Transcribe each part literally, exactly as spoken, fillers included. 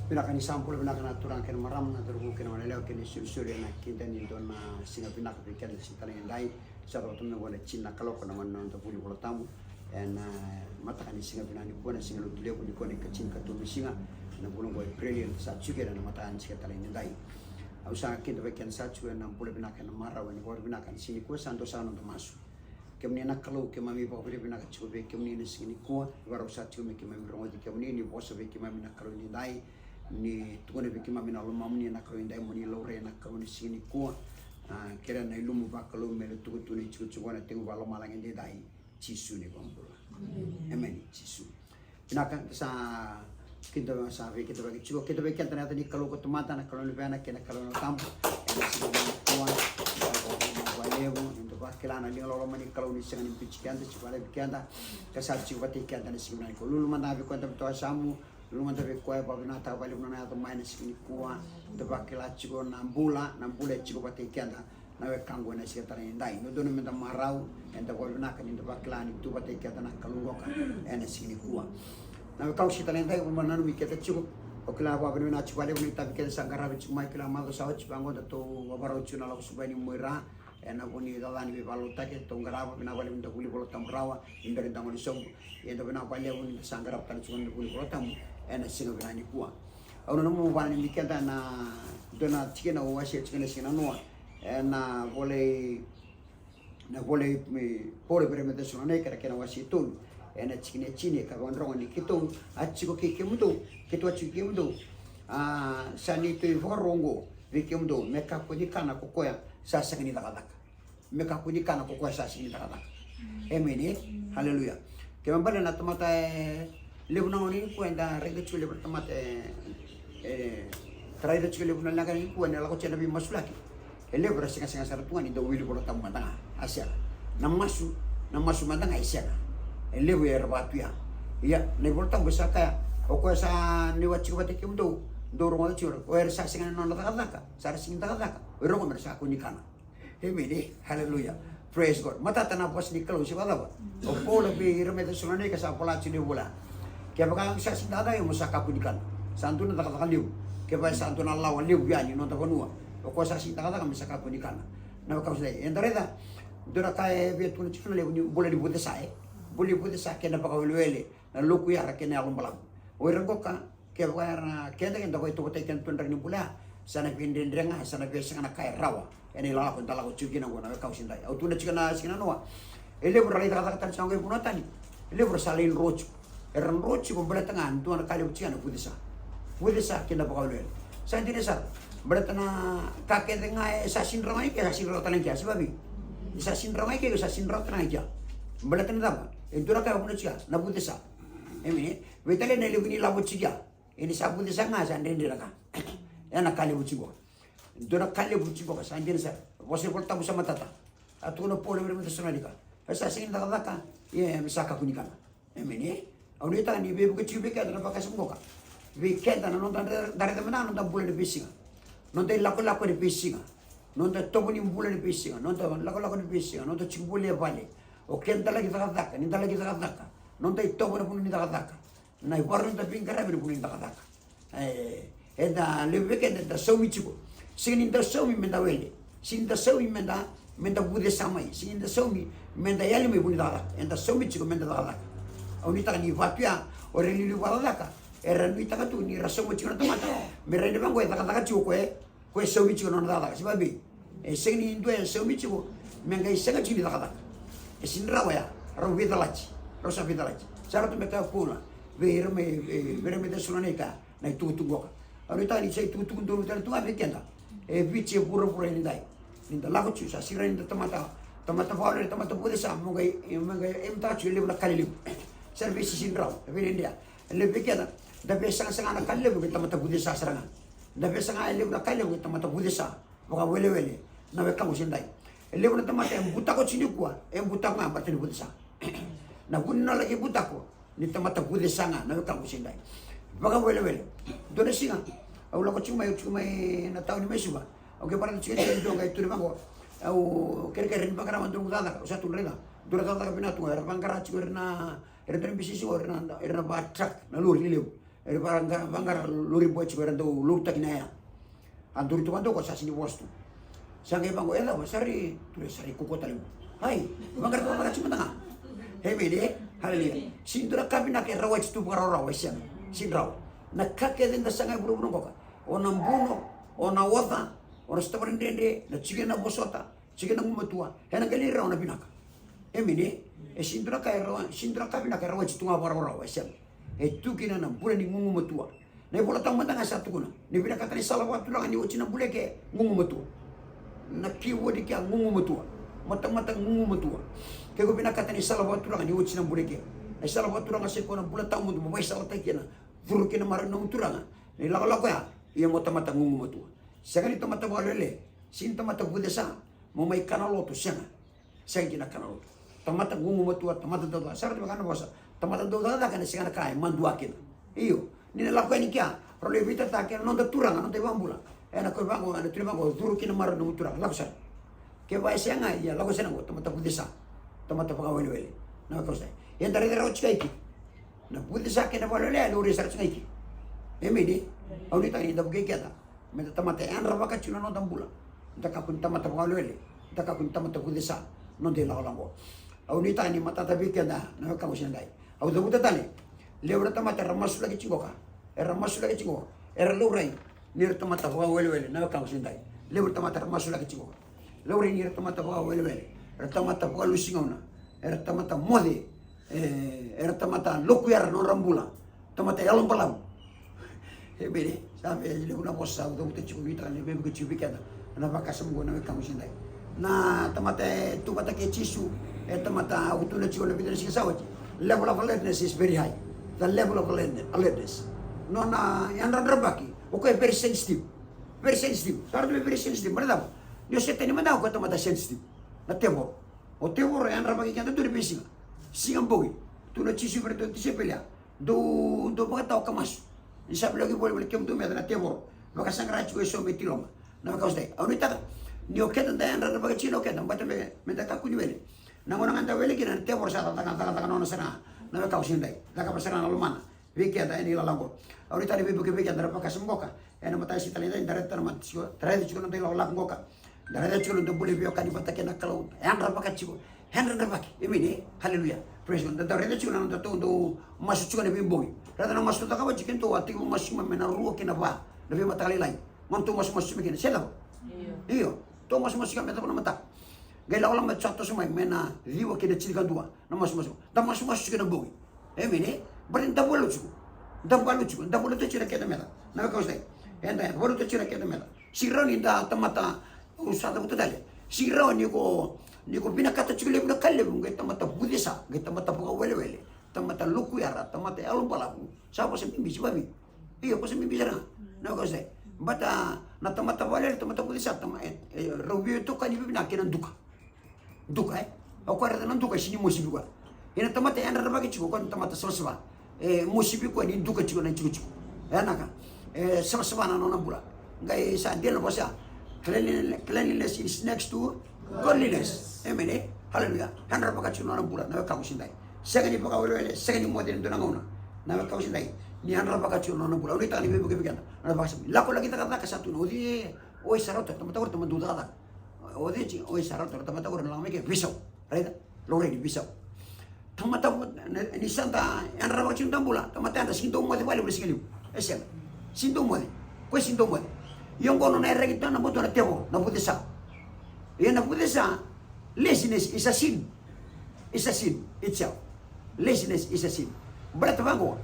Vinaka, ni sa bula vinaka na turaga kei na marama, na cauravou kei na goneyalewa, kei na isolisoli ena kidani dua na siga vinaka vei keda na siga talei nidai. Sa cava tu me gona tini na kaloko na gona noda vuli Vola Tabu. Ena mataka ni siga vinaka nikua, na siga Lotulevu nikua, na ikatini ka tu ni siga ena vula oqo o Epereli, eda sa tiko kina ena mataka ni siga talei nidai. Au sa kida vei keda sa tiko ena bula vinaka ena marau, ena vakavinavinaka ena siga nikua. Sa dua saka na noda masu. Kemuni na Kalou, keimami vakavinavinaka tiko vei kemuni na siga nikua. Varau sa tiko me keimami rogoci kemuni, ni vosa vei keimami na Kalou nidai. Ni tukuna vei keimami na lomamuni na Kalou nidai, mo ni laurai na Kalou na siga nikua. A, kerea na ilumu vakalou me letuka tu na itikotiko na tegu vakalomalagi nidai. Jisu na iVakabula. Emeni. Jisu. Vinaka, sa kida sa vei keda vaki tiko, kida vei keda na yaca ni Kalou ko Tamada, na Kalou ni Luvena kei na Kalou na Yalo Tabu. Ena siga nikua, vakalevu, ni da vakila na liga loloma ni Kalou ni sega ni biuti keda, se vakalevu keda, ka sa tiko vata kei keda na siga nikua. Lulu mada vei koya, da vitoka yasamu, lulu mada vei koya, vakavinavinaka vakalevu na yaca mai na siga nikua, da vakila tiko na bula, na bula e tiko vata kei keda. Na wekaqu ena siga talei nidai, dodonu meda marau, eda vakavinavinaka ni da vakila ni tu vata kei keda na Kalou qoka ena siga nikua. Na wekaqu, siga talei nidai, au nanumi keda tiko, au kila vakavinavinaka tiko vakalevu na itavi keda sa qaravi tiko mai, kila macawa sa oti vaqo da tou vavarau tiko na lako sobu yani mai ra, ena vuku ni cakacaka ni veivakalotutaki eda tou qarava. Vinaka vakalevu ni da vuli Vola Tabu rawa, ni bera ni da gole sobu. Ia da vinaka vakalevu ni da sa qarava tale tiko na vuli Vola Tabu ena siga vinaka nikua. Au nanuma meu vakananumi keda na dua na tikina au wasea tiko ena siga nanoa. Ena vola i, na vola i, e, Paula vei ira mai Cesalonaika, na kena wase e tolu, ena tikina e tini, ka vakarogo ni: Keitou a tiko kei kemudou, keitou a tiko kei kemudou, a, sa neitou ivakaro oqo vei kemudou, me kakua ni kana ko koya sa sega ni cakacaka. Me kakua ni kana ko koya sa sega ni cakacaka. Emeni, e? Haleluya. Kena ibalebale na tamata, e, levu na gauna nikua eda raica tiko levu na tamata, e, e, raica tiko levu na leqa nikua ena lako tiko na veimasulaki. E levu era segasega sara tu ga ni dau wili Vola Tabu mada ga, a sega. Na masu, na masu mada ga e sega. E levu era vakatuya. Ia, na iVola Tabu e sa kaya, o koya sa, niu a tiko vata kei kemudou, dou rogoca tiko, o ira sa sega na nodra cakacaka, sa ra sega ni cakacaka, o ira oqo me ra sa kakua ni kana. Emeni, e? Haleluya. Praise God. Matata na vosa ni Kalou, se vakacava? O Paula vei ira mai Cesalonaika sa vola tiko na ivola. Kevaka o sa sega ni cakacaka, mo sa kakua ni kana. Sa dua na cakacaka levu. Kevaka sa dua na lawa levu yani noda vanua, o koya sa sega ni cakacaka me sa kakua ni kana. Na wekaqu, sa eda raica, dua na ka e via tukuna tiko na levu ni bula ni vucesa, e. Bula ni vucesa kei na vakawelewele, na lokuyara kei na yalo balavu. O ira qoka, kevaka era, keda, keda vakaitautaki keda tu ena draki ni bula ya, sa na veidredre ga, sa na via sega na ka e rawa ena ilakolako eda lako tiko kina oqo, na wekaqu, siga nidai. Au tukuna tiko ena siga nanoa, e levu era lai cakacaka tale tiko ga i vanua tani. E levu era sa lai dro tiko. Era dro tiko baleta ga dua na ka levu tiko ya, na vucesa. Vucesa kei na vakawelewele. Sa dina sara. Baleta na ka kece ga e sa sega ni rawa ga i ke, sa sega ni rawa tale ga i kea, se vakaevei? E sa sega ni rawa ga i ke, sa sega ni rawa tale ga i kea. Baleta na cava? E dua na ka e vuna tiko ya, na vucesa. Emeni, e? Veitalia na levu ni lavo tiko ya. Ia ni sa vucesa ga, sa dredre na ka. E na ka levu tiko. Dua na ka levu tiko ka sa dina sara. Vosa ni Vola Tabu sa matata. A tukuna o Paula vei ira mai Cesalonaika, e sa sega ni cakacaka, ia me sa kakua ni kana. Emeni, e? Au nuitaka ni veivuke tiko vei keda na vakasama qoka. Vei keda na noda dra-, da raica mada na noda bula ni veisiga. Noda ilakolako ni veisiga. Noda itovo ni bula ni veisiga. Noda lakolako ni veisiga. Noda tiko voli e vale. O keda da laki cakacaka, ni da laki cakacaka. Noda itovo na vanua ni cakacaka. Na ivakarau ni da veiqaravi ena vanua ni cakacaka. E, eda levu vei keda eda saumi tiko. Sega ni da saumi me da wele. Sega ni da saumi me da, me da vucesa mai. Sega ni da saumi me da yali mai vanua ni cakacaka. Eda saumi tiko me da cakacaka. Au nuitaka ni vatu ya, o ira na iliuliu vakacakacaka era nuitaka tu ni ra sauma tiko na tamata me rai ni vaqo e cakacaka tiko ko e Ko e saumi tiko na nona cakacaka, se vakaevei? E sega ni dua e saumi tiko me qai sega tiko ni cakacaka. E sega ni rawa ya, rau veicalati. Rau sa veicalati. Sa rauta me kaya o Paula vei ira mai, e, vei ira mai Cesalonaika na itukutuku qoka. Au nuitaka ni sa itukutuku donu tale tu ga vei keda e Viti e vuravura e nidai. Ni da lako tiko, sa sega ni da tamata, tamata vakawelewele, tamata vucesa, mo qai, mo qai emtaka tiko e levu na ka lelevu. Sa na veisisini rawa, na veidredre. E levu vei keda da veisagasagana ka lelevu kei tamata vucesa sara ga. Da veisaga e levu na ka e levu kei tamata vucesa, vakawelewele, na wekaqu, siga nidai. E levu na tamata e butako tiko nikua, e butako ga baleta ni vucesa. Na vu ni nona laki butako ni tamata vucesa ga, na wekaqu, siga nidai. Vakawelewele. Dua na siga au lako tiko mai, au tiko mai na tauni mai Suva. Au qai vakaraica tiko e dua qai tukuna vaqo. Au kerekere ni vaqara mada noqu cakacaka, au sa tu raica. Dua na cakacaka vinaka tu ga, era vaqara tiko, era na, era dua na bisinisi, era na, era na va truck, na lori lelevu. Era vaqara, vaqara lori boy tiko, era dau lorutaki na yaya. A duri tu vakadua ko sa sini vosa tu. Sa qai vaqo, e cava, sa ri, tu sa ri kuko tale mo. Ai, vaqara vaqara tiko mada ga. Emeni, e? Haleluya. Sini dua na ka vinaka e rawati tu vakarawarawa, e sega. Sini rawa. Na ka kece da saga e vuravura qoka. O na buno, o na oca, o na sotava na dredre, na tiko na vosota, tiko na gumatua. Ena qai lai rawa na vinaka. Emeni, e? E sini dua na ka e rawa, sini dua na ka vinaka e rawati tu ga vakarawarawa, e sega. E tu kina na bula ni gugumatua. Na iVola Tabu mada ga sa tukuna ni vinakata ni sala vakaturaga ni oti na bula eke gugumatua. Na keyword kea gugumatua. Matamata gugumatua. Ke ko vinakata ni sala vakaturaga ni oti na bula eke. Na sala vakaturaga se ko na bula tawamudu mo vaisalataki kina. Curu kina marau ni nomu turaga. Na ilakolako ya, ia mo tamata gugumatua. Sega ni tamata vakawelewele, sini tamata vucesa, mo mai kana lotu, sega. Sega kina kana lotu. Tamata gugumatua, tamata daucakacaka. Sa rauta me kana vosa. Tamata daucakacaka ena sega na ka e madua kina. Io. Ni na lako yani kea, rau lai veitataki ena noda turaga, noda ivakabula. Ena koya vaqo, ena tukuni vaqo, curu kina marau ni nomu turaga. Lako sara. Kevaka e sega, ia lako sara qo, tamata vucesa. Tamata vakawelewele. Na wekausa. Ia da raica rawa tiko eke. Na vucesa kei na vakawelewele, e laurai sara tiko eke. Emeni. Au nuitaka ni da vukei keda. Meda tamata yadra vaka tiko na noda bula. Da kakua ni tamata vakawelewele. Da kakua ni tamata vucesa. Noda ilakolako. Au nuitaka ni matata vei keda na wekaqu siga dai. Au cavuta tale. Levu na tamata era masulaki tiko ka. Era masulaki tiko ka. Era laurai ni ra tamata vakawelewele na wekaqu siga dai. Levu na tamata era masulaki tiko ka. Laurai ni ra tamata vakawelewele. Era tamata vakalusi gauna. Era tamata moce. E, era tamata lokuyara na nodra bula. Tamata yalo balavu. Emeni. Sa vei levu na vosa au cavuta tiko, nuitaka ni veivuke tiko vei keda na vakasama qo na wekaqu siga dai. Na tamata e tu vata kei Jisu, e tamata au tukuna tiko na vica na siga sa oti. Level of alertness is very high. The level of alert- alertness. Nona yadradrabaki, o koya e very sensitive. Very sensitive. Sa rauta me very sensitive. Mara cava? Ni o Setani mada o koya tamata sensitive. Na tevoro. O tevoro e yadravaki keda tu ena veisiga. Siga bogi. Tukuna o Jisu vei iratou na tisaipeli ya. Dou, dou vakatawa ka masu. Ni sa veilakoyaki voli vei kemudou meca na tevoro. Vakasaqara tiko eso me tiloma. Na wekaqu siga dai. Au nuitaka ni o keda da yadra na vakatini o keda. Baleta me, meda kakua ni wele. Na gauna ga da wele kina na tevoro sa cakacaka, cakacaka nona sara ga. Na wekaqu siga dai. Cakava sara ga na lomana. Vei keda ena ilakolako. Au nuitaka ni veivuke vei keda na vakasama qoka. Ena mataka siga tale dai, da raica tale na mata tiko, da raica tiko na noda ilakolako qoka. Da raica tiko na noda bula veiwekani vata kei na Kalou. Yadra vaka tiko. Yadra na vaki. Emeni. Haleluya. Praise God. Da, da raica tiko na noda tou, dou masu tiko na veibogi. Raica na masu tou cakava tiko, tou a tekivu masu mai na rua ki na va. Na veimataka lailai. Gauna tou masu masu tiko mai kina. Se cava? Io. Io. Tou masu masu tiko mai cava na mataka. Qai lakolako mai sa toso mai, mai na ciwa ki na tinikadua. Na masu masu. Da masu masu tiko na bogi. Emeni. Baleta ni da valu tiko. Da valu tiko. Da valu tiko na keda meca. Na wekaqu siga dai. Eda valu tiko na keda meca. Sega ni rawa ni da tamata, au sa cavuta tale. Sega ni rawa ni ko, ni ko vinakata tiko levu na ka levu, qai tamata vucesa, qai tamata vakawelewele, tamata lokuyara, tamata yalo balavu. Sa vosa bibi, se vakaevei? Io, vosa bibi sara ga. Na wekaqu siga dai. Baleta na tamata vakawelewele, tamata vucesa, tama, e, e, rau veitokani vakavinaka kei na duka. Duka, e? O koya raica na duka, e sega ni mosivi koya. Ia na tamata e yadravaki tiko, o koya na tamata savasava. E mosivi koya ni duka tiko na itikotiko. E naka. E savasava na nona bula. Qai sa dina na vosa. Cleanliness, cleanliness is next to godliness. Emeni. Haleluya. Yadravaka tiko na nona bula. Na wekaqu siga dai. Sega ni vakawelewele, sega ni moce ena dua na gauna. Na wekaqu siga dai. Ni yadravaka tiko na nona bula. Au nuitaka ni veivuke vei keda. Na vakasama. Lako laki cakacaka sa tu na oci. Oi sa rauta, tamata qori tamata dau cakacaka. O cei tiko, oi sa rauta, tamata qori na lako mai ke veisau. Raica, laurai ni veisau. Tamata, ni sa da yadra vaka tiko na bula, tamata yadra sega ni dau moce vakalevu na siga levu. E sega. Sega ni dau moce. Koya sega ni dau moce. Ia oqo nona iyaragi dua na, dua na tevoro, na vucesa. Ia na vucesa, laziness is a sin. Is a sin itself. Laziness is a sin. Baleta vaqo,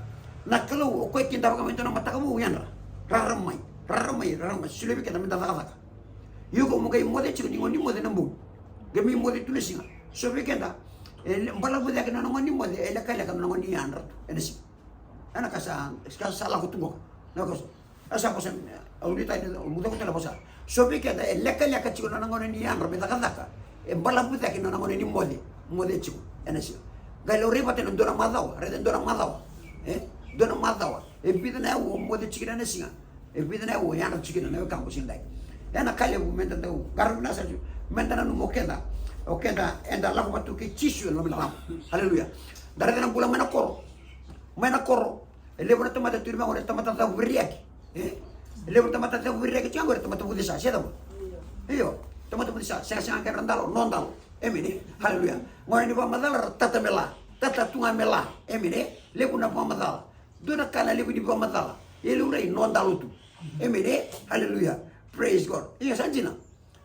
na Kalou o koya kidavaka mai dua na mataka vou, yadra. Rarama mai, rarama mai, rarama mai. Solia vei keda meda cakacaka. Io, ko mo qai moce tiko ni gauna ni moce na bogi. Qai mai moce tu na siga. So vei keda, e le-, balavu cake na nona gauna ni moce, e lekaleka na nona gauna ni yadra tu ena siga. Ena ka sa, ka sa lako tu qo. Na ka sa, a sa vosa, au nuitaka ni, au muca ko tale vosa. So vei keda, e lekaleka tiko na nona gauna ni yadra me cakacaka. E balavu cake na nona gauna ni moce, moce tiko ena siga. Qai laurai vata ena dua na macawa, raica dua na macawa. E? Dua na macawa. E vica na aua o moce tiko kina ena siga. E vica na aua o yadra tiko kina na wekaqu siga dai. Ena ka levu meda dau qarauna sara tiko. Meda nanuma o keda. O keda, eda lako vata tu kei Jisu ena loma ni lala. Haleluya. Da raica na bula mai na koro. Mai na koro. E levu na tamata tu i vaqori, tamata cavu viriaki. E? E levu na tamata cavu viriaki tiko qori, tamata vucesa, se cava? Io, tamata vucesa, segasega kei na dalo, no dalo. Emeni. Haleluya. Gone ni vakamacala ra tata me la. Tata tu ga me la. Emeni. Levu na vakamacala. Dua na ka na levu ni vakamacala. E laurai no dalo tu. Emeni. Haleluya. Praise God. Ia sa dina.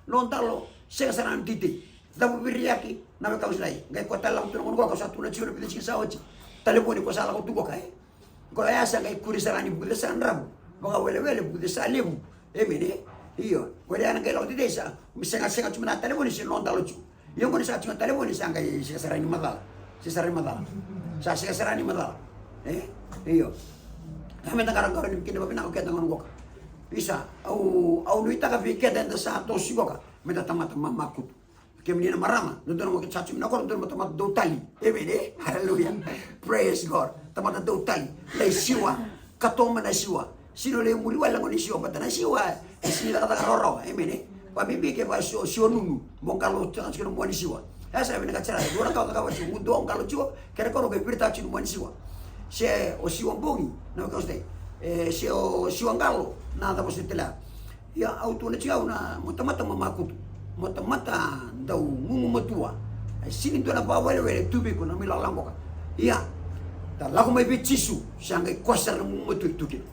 No dalo, sega sara na teitei. Cavu viriaki, na wekaqu sa dai. Qai ko tale lako tu na gone qo, ko sa tu na tiko na vica tiko sa oti. Talevoni ko sa lako tu qoka, e. Ko ya sa qai kuri sara ni vucesa dravu. Vakawelewele vucesa levu. Emeni. Io. Ko ya na qai lako teitei sa. Sega, sega tu na talevoni se no dalo tu. Io, ko ni sa tiko na talevoni sa qai sega sara ni macala. Sega sara ni macala. Sa sega sara ni macala. E? Io. Sa meda qaraqara ni kina vavinaka keda gone qoka. Isa, au, au nuitaka vei keda eda sa tosi qoka. Meda tamata mamakutu. Kemuni na marama, dodonu mo sa tiko na koro, dodonu mo tamata dau tali. Emeni. Haleluya. Praise God. Tamata dau tali. Lai siwa. Katoa mai na siwa. Sino lai muri wale na gone ni siwa, bata na siwa. E sini cakacaka rawarawa. Emeni. Vakabibi ke va siwa, siwa nunu. Mo qalo tiko na mua ni siwa. E sa vinaka tiko. Dua na ka o cakava tiko. Mudu o qalo tiko. Kere koro ke viritaka tiko na mua ni siwa. Se o siwa bogi. Na wekaqu sa dai. E, se o siwa qalo. Na cava se tela. Ia au tukuna tiko au na mo tamata mamakutu, mo tamata dau gugumatua. E sini dua na vakawelewele tu vei iko na nomu ilakolako qoka. Ia, da lako mai vei Jisu, sa qai koya sara na gugumatua e tu kina.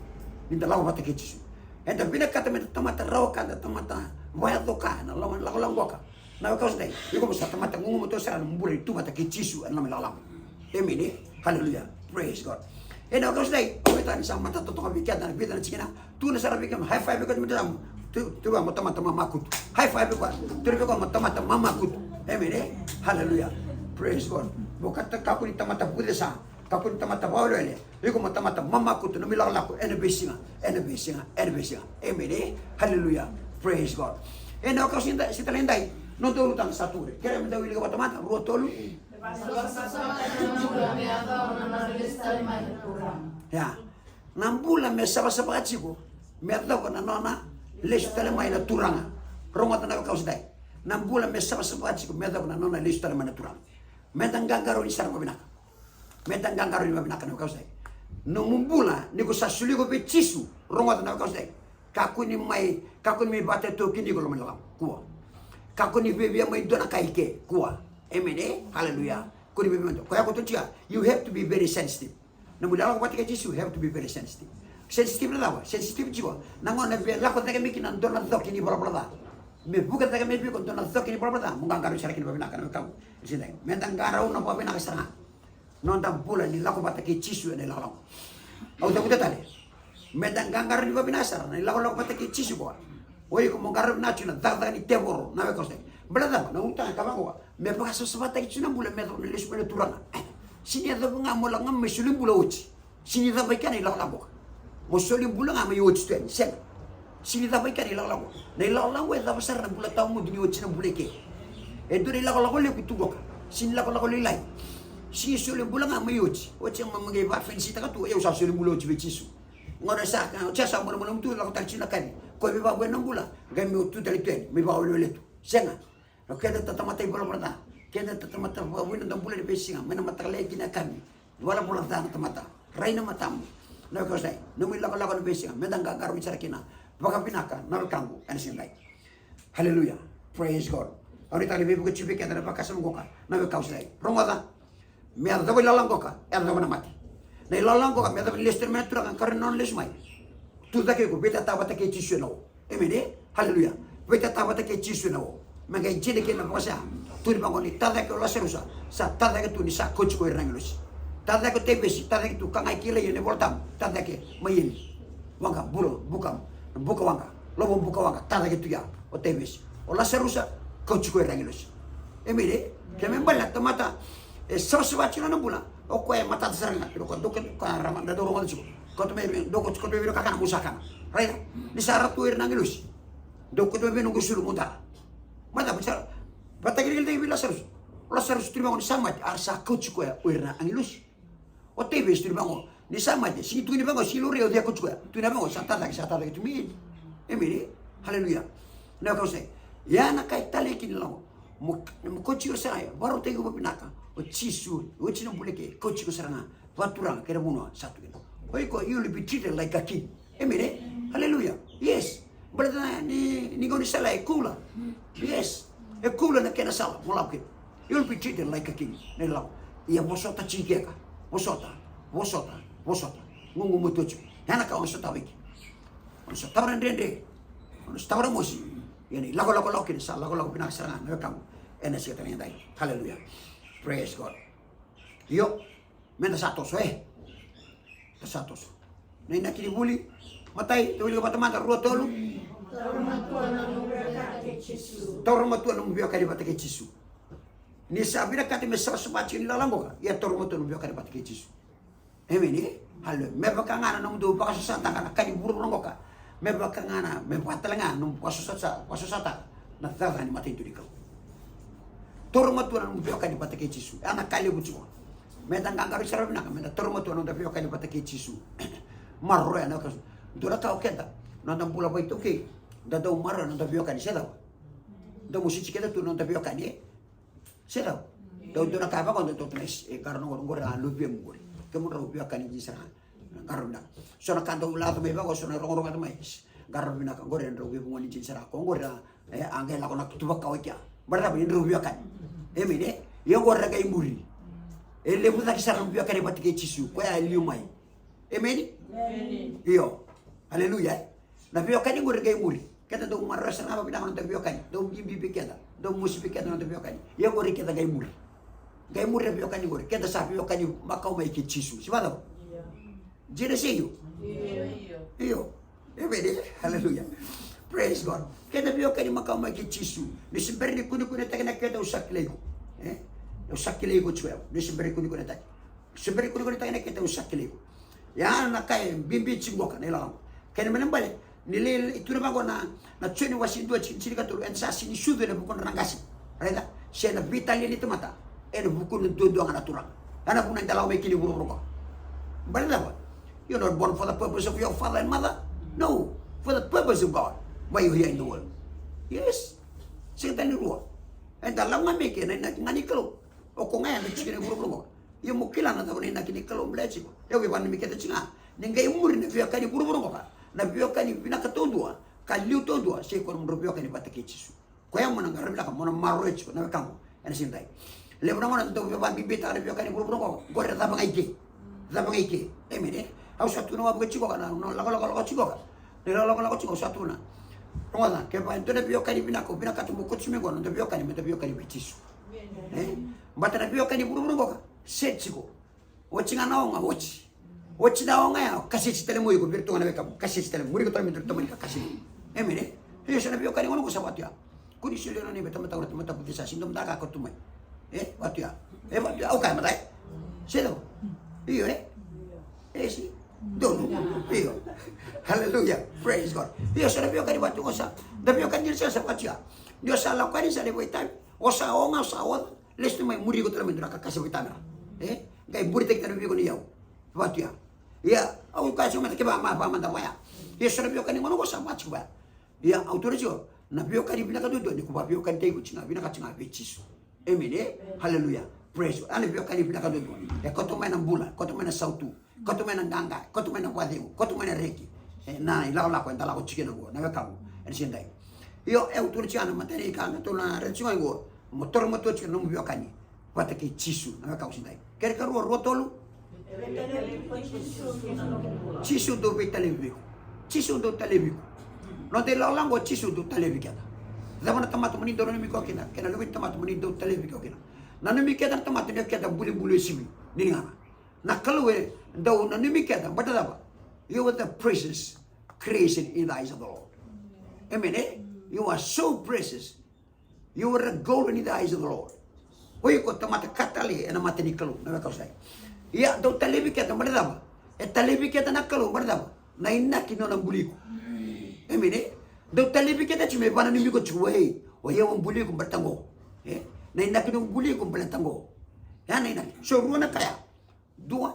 Ni da lako vata kei Jisu. Eda vinakata meda tamata rawa ka, da tamata vakayaco ka ena loma ni lakolako qoka. Na wekaqu sa dai, iko mo sa tamata gugumatua sara na bula ni tu vata kei Jisu ena loma ni lakolako. Emeni. Haleluya. Praise God. Ena wekaqu sa dai, au via tani sa matata toka vei keda na vica na tikina. Tukuna sara vei keda, high five vei keda, meda tu, tu vei koya mo tamata mamakutu. High five vei koya. Tukuna vei koya mo tamata mamakutu. Emeni. Haleluya. Praise God. Mo kata kakua ni tamata vucesa. Kakua ni tamata vakawelewele. Iko mo tamata mamakutu na nomu ilakolako ena veisiga, ena veisiga, ena veisiga. Emeni. Haleluya. Praise God. Ena wekaqu sa dai, sa talei dai. Nodaru tale sa tu qori. Kere meda wilika vata mada, rua, tolu. Ia. Na bula me savasava tiko me yacova na nona lesu tale mai na Turaga. Rogoca na wekaqu sa dai. Na bula me savasava tiko me yacova na nona lesu tale mai na Turaga. Meda qaqarauni sara vakavinaka. Meda qaqarauni vakavinaka na wekaqu sa dai. Nomu bula ni ko sa soli iko vei Jisu, rogoca na wekaqu sa dai. Kakua ni mai, kakua ni mai vakatautau kina iko loma ni lakolako. Kua. Kakua ni viavia mai dua na ka i ke. Kua. Emeni. Haleluya. Kua ni viavia mai dua. Koya ko tukuna, you have to be very sensitive. Nomu ilakolako vata kei Jisu, you have to be very sensitive. Sensitive na cava? Sensitive tiko na gauna me via lako cake mai kina na dua na coki ni valavala ca. Me vuka cake mai vei iko dua na coki ni valavala ca, mo qaqarauni sara kina vakavinaka na wekaqu. Meda qarauna vakavinaka sara ga. Noda bula ni lako vata kei Jisu ena ilakolako. Au cavuta tale. Meda qaqarauni vakavinaka sara na ilakolako vata kei Jisu qo. O iko mo qarauna tu na cakacaka ni tevoro na wekaqu sa dai. Baleta cava? Na ulutaga ka vaqo. Me vakasavasavataki tu na bula me yacova na lesu mai na Turaga. Sini yacova ga mo lako ga mai soli bula oti. Sini cava i kea na ilakolako. Mo soli bula ga mai oti tu yani, sega. Sini cava i kea na ilakolako. Na ilakolako e cava sara na bula tawamudu ni oti na bula i ke. E dua na ilakolako levu tu qoka. Sini lakolako lailai. Sini soli bula ga mai oti. Oti ma, ma qai vafenisitaka tu, au sa soli bula oti vei Jisu. Gauna sa, oti sa manamanatu tu, lako tale tu na kaci. Ko veivakavoui na bula, qai mai tu tale tu yani, mai vakawelewele tu. Sega. O keda tatamata ivalavala ca. Keda tatamata vakavuina da bula ni veisiga. Mai na mataka lailai ki na yakavi. Valavala ca na tamata. Rai na matamu. Na wekaqu sa dai. Nomu ilakolako na veisiga. Meda qaqarauni sara kina. Vakavinaka na wekaqu. Ena siga dai. Haleluya. Praise God. Au ni tale veivuke tu vei keda na vakasama qoka. Na wekaqu sa dai. Rogoca. Me yacova ilakolako qoka, yacova na mate. Na ilakolako qoka, me yacova ni lesu tale mai na Turaga, qarauna nona lesu mai. Tu cake iko, veitata vata kei Jisu ena o. Emeni. Haleluya. Veitata vata kei Jisu ena o. Me qai dina kina na vakasea. Tukuni vaqo ni ta cake o Lasarusa. Sa ta cake tu ni sa kauti koya ira na agilosi. Ta cake o Tevesi, ta cake tu ka ga e kilai ena iVolatabu. Ta cake mai eli. Waqa, bula, buka, buka waqa. Lovo buka waqa, ta cake tu ya. O Tevesi. O Lasarusa, kauti koya ira na agilosi. Emeni. Ke me bale na tamata. E savasava tiko na bula. O koya e matata sara ga. Kilo koya dou ka rama da dou rogoca tiko. Kauta mai vei dou kauta mai vei kakana mo sa kana. Raica. Ni sa ratu ira na agilosi. Dou kauta mai vei noqu sulu mo dara. Mata sa. Vata kei kei vei Lasarus. Lasarus tu ni vaqo ni sa mate. A ra sa kauti koya o ira na agilosi. O Tevesi tu ni vaqo. Ni sa mate, sigi tukuni vaqo, sigi laurai o cei a kauti koya. Tukuni vaqo, sa ta cake, sa ta cake tu mai eli. Emeni. Haleluya. Na wekaqu sa dai. Ia na ka e talei kina lako. Mo, mo kauti iko sara ga, vakarautaki iko vakavinaka. O Jisu, oti na bula i ke, kauti iko sara ga. Vakaturaga, kei na vanua, sa tu kina. O iko, you will be treated like a king. Amen, eh? Hallelujah. Yes. Baleta ni, ni gaunisala e cooler. Yes. E cooler na kena sala mo lako kina. You will be treated like a king. Na ilavo. Ia vosota tiko eke. Vosota. Vosota. Vosota. Gugumatua tiko. Ya na ka o na sotava eke. O na sotava na dredre. O na sotava na mosi. Ia ni lakolako, lako kina, sa lakolako vinaka sara ga na wekamu ena siga tale ga edai. Hallelujah. Praise God. Io. Meda sa toso, e. Da sa toso. Na inaki ni vuli. Matai, da wilika vata mada, rua, tolu. Taura matua na nomu veiwekani vata kei Jisu. Taura matua na nomu veiwekani vata kei Jisu. Ni sa vinakata me savasava tiko ni lala qoka, ia taura matua na nomu veiwekani vata kei Jisu. Emeni, e? Haleluya. Me vaka ga na nomudou vakasosataka na ka ni vuravura qoka. Me vaka ga na, me vaka tale ga na nomu vakasosata-, vakasosataka na cakacaka ni matanitu ni Kalou. Taura matua na nomu veiwekani vata kei Jisu. Ya na ka levu tiko. Meda qaqarauni sara vinaka, meda taura matua na noda veiwekani vata kei Jisu. Maroroya na ka. Dua na ka o keda, na noda bula vakaitaukei, da dau maroroya na noda veiwekani, se cava? Da mositi keda tu na noda veiwekani, e? Se cava? Dau dua na ka vaka, dau dau tunai, e, qarauna qori, qori a luvemu qori. Kemudrau veiwekani dina sara. Qarauna. So na ka dau lako mai vaka, so na rogorogo mai. Qarauna vinaka qori, drau veivugoni dina sara. Ko qori a, e, a qai lako na tuva ka o kea. Baleta ni drau veiwekani. Emeni, e? Ia qori a qai muri. E levu cake sara na veiwekani vata kei Jisu. Koya e liu mai. Emeni? Emeni. Io. Haleluya, e? Na veiwekani qori qai muri. Keda dau maroroya sara ga vakavinaka na noda veiwekani. Dau bibi vei keda. Dau mosi vei keda na noda veiwekani. Ia qori keda qai muri. Qai muri na veiwekani qori. Keda sa veiwekani makawa mai kei Jisu. Se vacava? Io. Dina se io? Io. Io. Emeni. Haleluya. Praise God. Keda veiwekani makawa mai kei Jisu. Ni se bera ni kunekunetaki na keda, au sa kilai iko. E? Au sa kilai iko tiko. Ni se bera ni kunekunetaki. Se bera ni kunekunetaki na keda, au sa kilai iko. Ya na ka e bibi tiko qoka na ilala. Kena ibalebale, ni lai, lai tukuna vaqo na, na Joni wase dua, tikina tinikatolu, eda sa sega ni sucu ena vukudra na qase. Raica, se na veitalia ni tamata, ena vukuna duadua ga na Turaga. Ya na vuna eda lako mai kina i vuravura qo. Baleta cava? You're not born for the purpose of your father and mother. No, for the purpose of God. Why you here in the world? Yes. Sega tale ni rua. Eda lako ga mai kina, na, na, na inaki ni Kalou. O koya ga eda tiko kina i vuravura qo. Ia mo kila na cava na inaki ni Kalou baleti iko. Ia o via vakananumi keda tiko ga. Ni qai muri na veiwekani vuravura qoka. Na veiwekani vinaka taudua, ka liu taudua, se koya na nomudrau veiwekani vata kei Jisu. Koya mo na qarauna vinaka, mo na maroroya tiko na wekamu ena siga edai. Levu na gauna dau veivakabibitaka na veiwekani vuravura qoka. Qori e cava ga i ke. Cava ga i ke. Emeni, e? Au sa tukuna wavoki tiko ga na, na lakolako, lako tiko ga. Na lakolako, lako tiko ga, au sa tukuna. Rogoca, kevaka e dua na veiwekani vinaka o vinakata mo kauta mai qo, na noda veiwekani, meda veiwekani vei Jisu. E? Baleta na veiwekani vuravura qoka, set tiko. Oti ga na oga, oti. Oti na oga ya, kaseti tale mo iko, vei iratou ga na wekamu, kaseti tale, muri iko tale me dua na tamani ka kaseti. Emeni, e? Io, sa na veiwekani gona qo sa vaka tu ya. Kua ni solia na nona ibe, tamata qo, tamata vucesa, sega ni dua mada ka kauta tu mai. E, vaka tu ya. E, vaka tu ya, au kaya mada, e? Se cava? Io, e? E, si. Donu. Io. Hallelujah. Praise God. Io, sa na veiwekani vaka tu qo sa. Da veiwekani dina sara sa vaka tu ya. Ni o sa lako yani sa na vakaitavi. O sa oga, o sa oca. Lesu tu mai, muri iko tale mai dua na ka, ka se vakaitavi. E? Qai buritaki tale vei iko ni yau. Vaka tu ya. Ia, au kaya tiko mada kevaka ma, vaka mada vaya. Ia, sa na veiwekani gona qo sa vaka tiko vaya. Ia, au tukuna tiko, na veiwekani vinaka duadua, ni ko vakaveiwekanitaki iko tiko ga, vinaka tiko ga vei Jisu. Emeni, e? Hallelujah. Praise God. Ena veiwekani vinaka duadua. E kauta mai na bula, kauta mai na sautu, kauta mai na qaqa, kauta mai na vakacegu, kauta mai na reki. E, na ilakolako eda lako tiko kina qo, na wekamu, ena siga edai. Io, e, au tukuna tiko ga na matai ni ka, na tou na raica tiko ga qo, mo taura matua tiko na nomu veiwekani vata kei Jisu, na wekamu, siga edai. Kena ikarua, rua, tolu. Jisu dau veitalevi vei iko. Jisu dau talevi iko. Noda ilakolako, Jisu dau talevi keda. Cava na tamata mo ni dau nanumi koya kina? Kena luve ni tamata mo ni dau talevi koya kina. Nanumi keda na tamata ni o keda bulibuli e sivi ni ligana. Na Kalou e dau nanumi keda, baleta cava? You are the precious creation in the eyes of the Lord. Amen, e? You are so precious. You were a golden in the eyes of the Lord. O iko tamata ka talei ena mata ni Kalou, na wekaqu sa. Ia, dau talevi keda, baleta cava? E talevi keda na Kalou, baleta cava? Na inaki ni nona buli iko. Emeni, e? Dau talevi keda tiko me vakananumi iko tiko, ei, o yau au buli iko baleta qo. E? Na inaki ni nomu buli iko baleta qo. Ya na inaki. So rua na ka ya. Dua,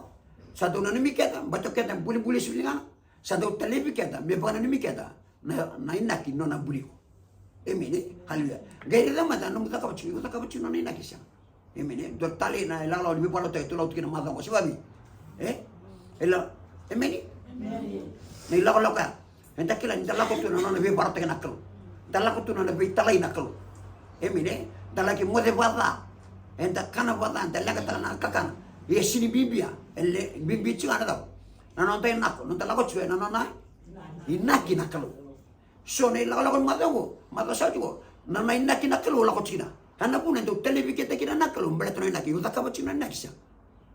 sa dau nanumi keda, baleta o keda bulibuli e sivi ni ligana. Sa dau talevi keda me vakananumi keda na, na inaki ni nona buli iko. Emeni, e? Haleluya. Qai raica mada na nomu cakava tiko, iko cakava tiko na nona inaki, sega? Emeni, e? Dua tale na ilakolako ni veivakalotutaki tou lako tu kina macawa qo, se vakaevei? E? E la, Emeni. Na ilakolako ya, eda kila ni da lako tu na nona veivakarautaki na Kalou. Da lako tu na nona veitalai na Kalou. Emeni. Da laki moce vakaca. Eda kana vakaca, da leqataka na kakana. Ia sini bibia, e le bibi tiko ga na cava? Na noda inako, noda lako tiko ena nona inaki na Kalou. So na ilakolako ni macawa qo, macawa sa oti qo, na nona inaki na Kalou lako tiko kina. A na vuna e dau talevi keda kina na Kalou, baleta na inaki, iko cakava tiko na inaki sega.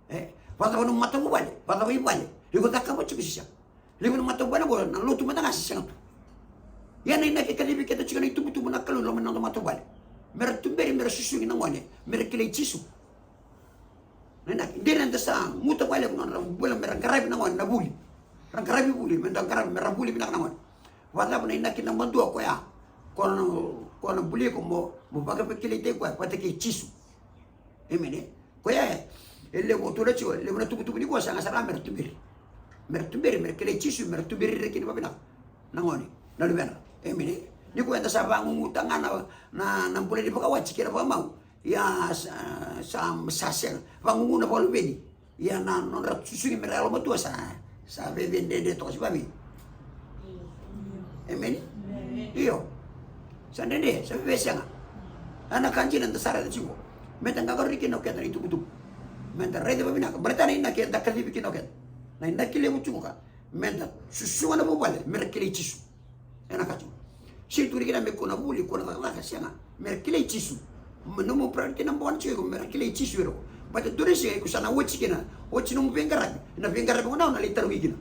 E, vakacava nomu matavuvale, vakacava i vale, iko cakava tiko se sega. Levu na matavuvale qo, na lotu mada ga se sega tu. Ia na inaki e kacivi keda tiko na itubutubu na Kalou, loma ni noda matavuvale. Mera tuberi, mera susugi na gone, mera kilai Jisu. Na inaki, dina eda sa guta vakalevu na nodra bula mera qaravi na gone na vuli. Ra qaravi vuli, meda qaravi, mera vuli vinaka na gone. Vakacava na inaki na madua koya? Ko na, ko na buli iko mo, mo vakaveikilaitaki koya vata kei Jisu. Emeni. Koya e, e levu o tu na tiko, e levu na tubutubu ni koya sa ga sara mera tuberi. Mera tuberi, mera kilai Jisu, mera tuberi ira kina vavinaka. Na gone, na luvedra. Emeni. Ni koya eda sa vaguguta ga na, na, na bula ni vakawati kei na vakamau. Ia sa, sa, sa sega. Vagugu na vakaluveni. Ia na nodra susugi mera yalomatua sa, sa veve dredre toka se vavei. Emeni. Io. Sa dredre, sa veve sega. A na ka dina da sa raica tiko. Meda qaqarauni kina o keda na itubutubu. Meda raica vavinaka. Baleta na inaki eda kacivi kina o keda. Na inaki levu tiko ka. Meda susuga na vuvale, mera kilai Jisu. Ena ka tiko. Sega ni tukuni kina me kua na vuli, kua na cakacaka, sega. Mera kilai Jisu. Me nomu priority number one tiko, mera kilai Jisu ira. Baleta dua na siga iko sa na oti kina, oti nomu veiqaravi. Na veiqaravi gona au na lai tarogi kina.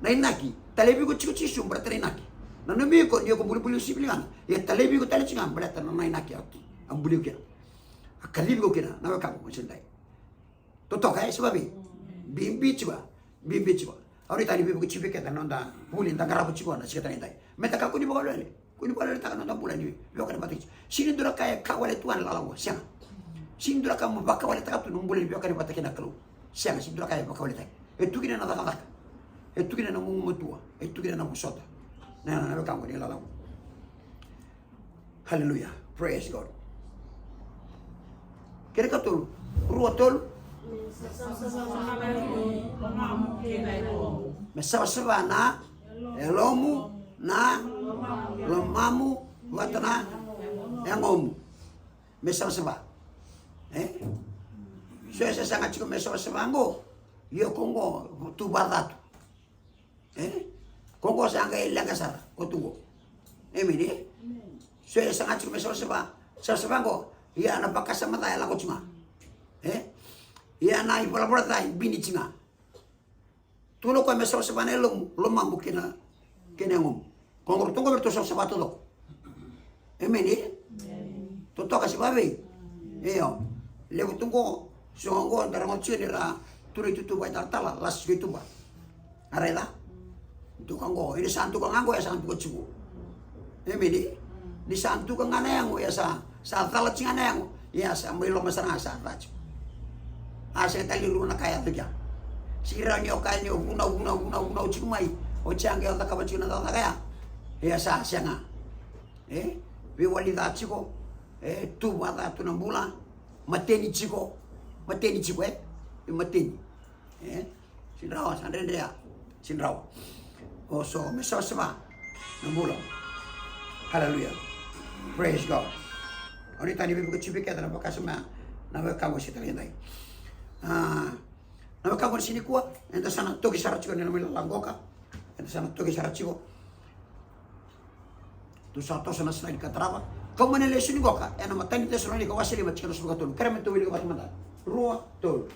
Na inaki, talevi iko tiko Jisu, baleta na inaki. Na nomu iko, ni iko bulibuli sivi ligana. Ia talevi iko tale tiko ga, baleta na inaki a buli iko kina. A kacivi iko kina, na wekaqu, mo sidai. Totoka, e, se vavei. Bibi tiko, bibi tiko. Au nuitaka ni veivuke tiko vei keda na noda vuli da qarava tiko na siga tale edai. Meda kakua ni vakawelewele. Kua ni vakaweleweletaka na noda bula ni veiwekani vata kei Jisu. Sega ni dua na ka e ka wale tu ga na lala qo, sega. Sega ni dua na ka mo vakawaletaka tu na bula ni veiwekani vata kei na Kalou. Sega, sega ni dua na ka e vakawaletaki. E tu kina na cakacaka. E tu kina na gugumatua. E tu kina na vosota. Na, na, na wekaqu ni lala qo. Hallelujah. Praise God. Kena ikatolu. Rua, tolu. Me savasava na yalomu, na lomamu vata na yagomu. Me savasava. E? So e sasaga tiko me savasava qo. Io, ko qo tu vakaca tu. E? Ko qo sa qai leqa sara, ko tu qo. Emeni, e? So e saga tiko me savasava, savasava qo, ia na vakasama ca e lako tiko ga. E? Ia na ivalavala ca e bini tiko ga. Tukuna o koya me savasava na yalomu, lomamu kei na, kei na yagomu. Ko qo ratou qo me ratou savasava taucoko. Emeni, e? Totoka se vavei. Io. Levu tu qo, so qo da rogoca tiko ni ra tu na itutu vakaitalatala, lasi tiko i tuba. A raica? Duka qo, ia ni sa duka ga qo, ia sa duka tiko. Emeni. Ni sa duka ga na yago, ia sa, sa cala tiko ga na yago, ia sa mai loma sara ga sa ca tiko. A sega tale ni rua na ka e yaco kea. Sega ni rawa ni o kaya ni o vunau, vunau, vunau, vunau tiko mai. O tiko ga o cakava tiko na cakacaka ya. Ia sa sega. E? Veiwali ca tiko. E, tu vakaca tu na bula. Mateni tiko. Mateni tiko, e? E mateni. E? Sega ni rawa, sa dredre ya. Sega ni rawa. O so, me savasava na bula. Hallelujah. Praise God. Au nuitaka ni veivuke tiko vei keda na vakasama ya, na wekaqu se tale edai. A, na wekaqu ni siga nikua, eda sa na toki sara tiko ena loma ni lala qoka. Eda sa na toki sara tiko. Tou sa toso na slide ka tarava. Kau mai na lesoni qoka ena imatai ni Cesalonaika wase lima, tikina ruasagavulu ka tolu. Kerea me tou wilika vata mada. Rua, tolu.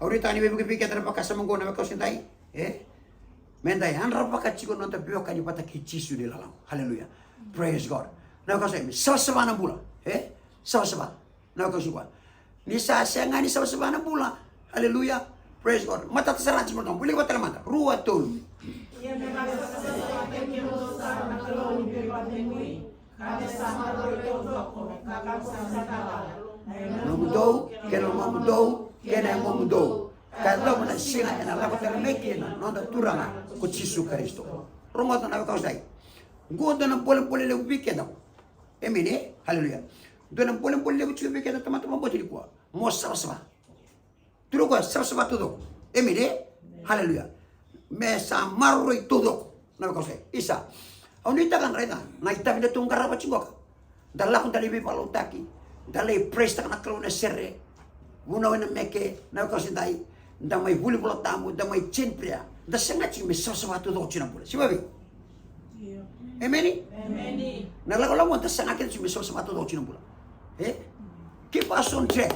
Au nuitaka ni veivuke vei keda na vakasama oqo na wekaqu se tale edai. E? Meda yadra vaka tiko na noda veiwekani vata kei Jisu ni lalawa. Hallelujah. Praise God. Na wekaqu se tale edai, me savasava na bula. E? Savasava. Na wekaqu se tale edai. Ni sa sega ni savasava na bula. Hallelujah. Praise God. Matata sara tiko na, wilika vata tale mada. Rua, tolu. Nomudou, kei na nomudou, kei na yagomudou. Ka yacova na siga ena lako tale mai kina na noda Turaga ko Jisu Karisito. Rogoca na wekaqu sa dai. Qo dua na bolebole levu vei keda. Emeni e? Haleluya. Dua na bolebole levu tiko vei keda tamata vakabauta nikua. Mo savasava. Tukuna o koya savasava taucoko. Emeni e? Haleluya. Me sa maroroi taucoko. Na wekaqu sa dai. Isa. Au nuitaka na raica na itavi da tu qarava tiko qoka. Da lako da lai veivakalotutaki, da lai praise taka na Kalou ena sere, vunau ena meke, na wekaqu sa dai, da mai vuli Vola Tabu, da mai chain prayer, da saga tiko me savasava taucoko tiko na bula. Sivavi. Emeni. Na lakolako da saga kece tiko me savasava taucoko tiko na bula. E? Keep us on track.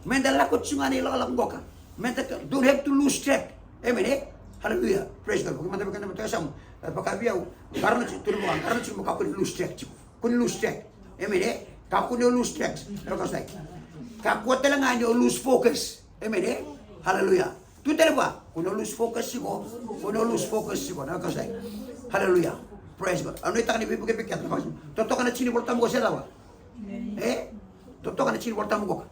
Meda lako tiko ga na ilakolako qoka. Meda don't have to lose track. Emeni e? Haleluya. Praise God. Vaka mada vaka na mada samu. Vaka vei au. Qarauna tiko, tukuna vaka, qarauna tiko mo kakua ni lose track tiko. Kua ni lose track. Emeni e? Kakua ni o lose track. Na wekaqu sa dai. Kakua tale ga ni o lose focus. Emeni e? Haleluya. Tu tale vua. Kua ni o lose focus tiko. Kua ni o lose focus tiko. Na wekaqu sa dai. Haleluya. Praise God. Au nuitaka ni veivuke vei keda. Totoka na tiki ni Vola Tabu qo se cava? E? Totoka na tiki ni Vola Tabu qoka.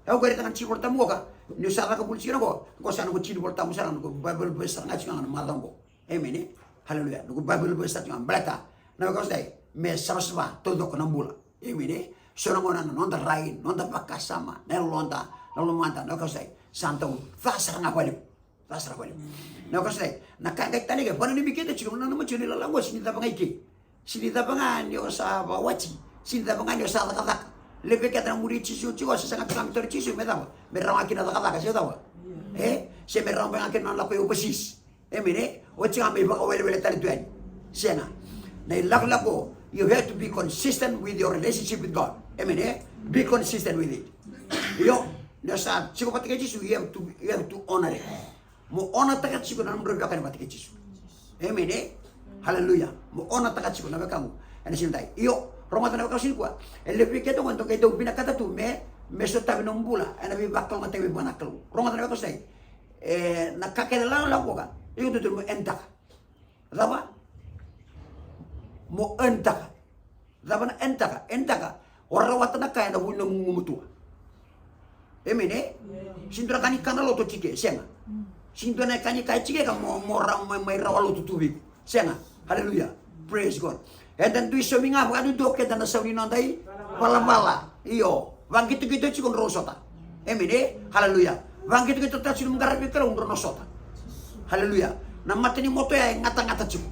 Au qai raitaka na tiki ni Vola Tabu qoka. Niu sa caka vuli tiko na qo. Qo sa noqu tiki ni Vola Tabu sara, noqu Bible verse sara ga tiko ga na macawa qo. Emeni e? Haleluya. Noqu Bible verse sara tiko ga baleta na wekaqu sa dai, me savasava taucoko na bula. Emeni e? So na gauna na noda rai, noda vakasama, na yaloda, na lomada, na wekaqu sa dai, sa dau ca sara ga vakalevu. Ca sara vakalevu. Na wekaqu sa dai, na ka qai tale ke, vakananumi keda tiko, nanuma tiko ni lala qo, sega ni cava ga i ke. Sega ni cava ga ni o sa vakawati, sega ni cava ga ni o sa cakacaka. Levu vei keda na muri Jisu tiko, sa sega tiko ga me tauri Jisu me cava? Me rawa ga kina na cakacaka, se cava? E? Se me rawa ga kina na lako i overseas. Emeni e? Oti ga me ivakawelewele tale tu yani. Sega. Na ilakolako, you have to be consistent with your relationship with God. Emeni e? Be consistent with it. Io, ni o sa tiko vata kei Jisu, you have to, you have to honor it. Mo honor taka tiko na nomu veika ni vata kei Jisu. Emeni e? Haleluya. Mo honor taka tiko na wekaqu. Ena siga dai. Io, rogoca na wekaqu sa dai nikua. E levu vei keda qo dau qai dau vinakata tu me, me sotavi nomu bula ena veivakalougatataki vua na Kalou. Rogoca na wekaqu sa dai. E, na ka kece lakolako qoka. Io, dodonu mo earn taka. Cava? Mo earn taka. Cava na earn taka? Earn taka, o rawata na ka ena vuku ni nomu gugumatua. Emeni e? Sega ni dua na ka ni kana lotu o tiko e, sega. Sega ni dua na ka ni ka e tiko e ka mo, mo ra, mai, mai rawa lotu tu vei iko. Sega. Haleluya. Praise God. Eda dui saumi ga vakadudu o keda na sau ni noda ivalavala. Io. Vaqitoqito tiko drau na sota. Emeni e? Haleluya. Vaqitoqito tiko nomu qaravi Kalou drau na sota. Haleluya. Na mata ni moto ya e gatagata tiko.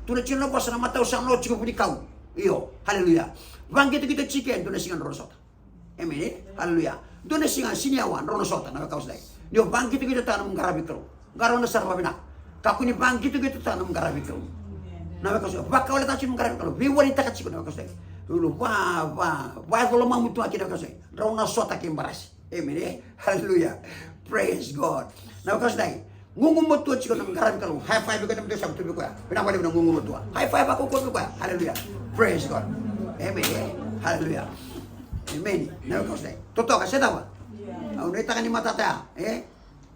Tukuna tiko na vosa, na matau sa no tiko vunikau. Io. Haleluya. Vaqitoqito tiko e dua na siga drau na sota. Emeni e? Haleluya. Dua na siga sega ni yawa drau na sota, na wekaqu sa dai. Ni o vaqitoqito taka nomu qaravi Kalou. Qarauna sara vakavinaka. Kakua ni vaqitoqito taka nomu qaravi Kalou. Na wekaqu sa dai. Vakawaleta tiko nomu qaravi Kalou. Veiwalitaka tiko, na wekaqu sa dai. Ulu va, va, va, e volomamu tu ga kina, na wekaqu sa dai. Drau na sota kei barasi. Emeni e? Haleluya. Praise God. Na wekaqu sa dai. Gugumatua tiko nomu qaravi Kalou. High five vei koya na mata sa tu vei koya. Vinaka vakalevu na gugumatua. High five vakaukauwa vei koya. Haleluya. Praise God. Emeni e? Haleluya. Emeni. Na wekaqu sa dai. Totoka se cava? Au nuitaka ni matata ya. E?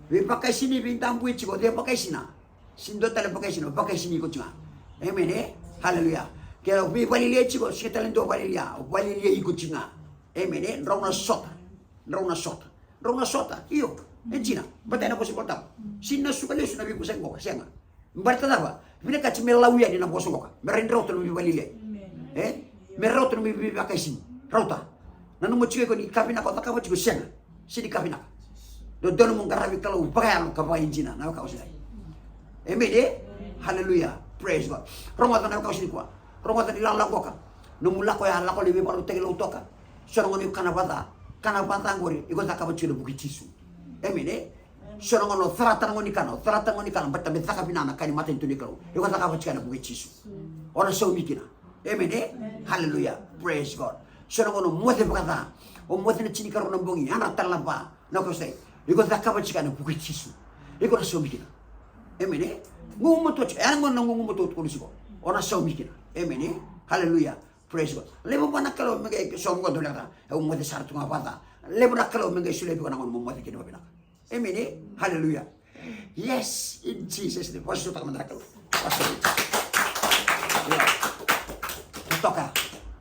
Veivakaisini, veidabui tiko, veivakaisina. Sega ni dua tale vakaisini, vakaisini iko tiko ga. Emeni e? Haleluya. Ke o veivakalialiai tiko, sega tale ni dua vakalialia, vakalialiai iko tiko ga. Emeni e? Drau na sota. Drau na sota. Drau na sota. Io. E dina. Baleta na vosa ni Vola Tabu. Sega ni na suka lesu na veivosaki qoka, sega. Baleta cava? Vinakati me lau yani na vosa qoka. Me rawa ni rauta na nomu veivakalialiai. E? Me rauta na nomu veivakaisini. Rauta. Nanuma tiko iko ni ka vinaka o cakava tiko, sega. Sega ni ka vinaka. Dodonu mo qaravi Kalou vakayalo ka vakaidina, na wekaqu sa dai. Emeni e? Haleluya. Praise God. Rogoca na wekaqu sa dai nikua. Rogoca ni lala qoka. Nomu lako ya, lako lai veivakalotutaki Lautoka. So na gauna iko kana vakaca, kana vakaca qori, iko cakava tiko ena vuku i Jisu. Emeni e? So na gauna o calata na gauna ni kana, o calata na gauna ni kana, baleta me caka vinaka na ka ni matanitu ni Kalou. Iko cakava tiko ena vuku i Jisu. O na saumi kina. Emeni e? Haleluya. Praise God. So na gauna o moce vakaca, o moce na tinikarua na bogi, yadra tale na va, na wekaqu sa dai, iko cakava tiko ena vuku i Jisu. Iko na saumi kina. Emeni e? Gugumatua tiko. E ya na gauna na gugumatua tiko, o na saumi kina. Emeni e? Haleluya. Praise God. Levu vua na Kalou me qai sauma qo, dou leqa. E, o moce sara tu ga vakaca. Levu na Kalou me qai solia vei iko na gauna mo moce kina vakavinaka. Emeni e? Haleluya. Yes, in Jesus name. Vakasautaka mada na Kalou. Vakasautaka. Totoka.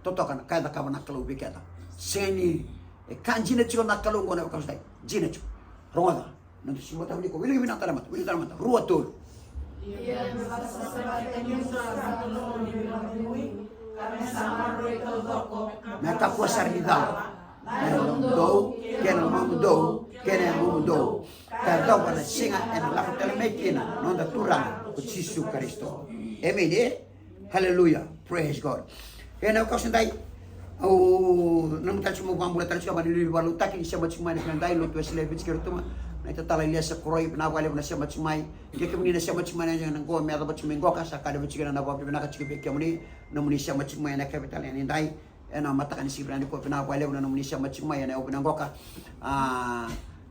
Totoka na ka e cakava na Kalou vei keda. Sega ni, e ka dina tiko na Kalou qo, na wekaqu sa dai. Dina tiko. Rogoca. Na tu sumata vili ko, wili vinaka tale mada, wili tale mada. Rua, tolu. Ia me vakasavasavataki au sa na lomani veivakacegui, ka me sa maroroi taucoko me kakua sara ni cala na yalomudou kei na lomamudou kei na yagomudou, ka yacova na siga ena lako tale mai kina na noda Turaga ko Jisu Karisito. Emeni. Haleluya. Praise God. Ena wekaqu edaidai, au nanuma tale tiko meu vakabula tale tiko mai na liuliu vakaloutaki ni sema tiko mai na kena edaidai, lotu Wesele e Viti kei Rotuma. Na itatala Iliesa Koroi, vinaka vakalevu na sema tiko mai. Kei kemuni na sema tiko mai na yaqona qo me yacova tiko mai qoka, sa ka levu tiko na vakavinavinaka tiko vei kemuni nomuni sema tiko mai ena yakavi tale ni edaidai. Ena mataka ni siga vinaka nikua, vinaka vakalevu na nomuni sema tiko mai ena yakavi vinaka qoka. A,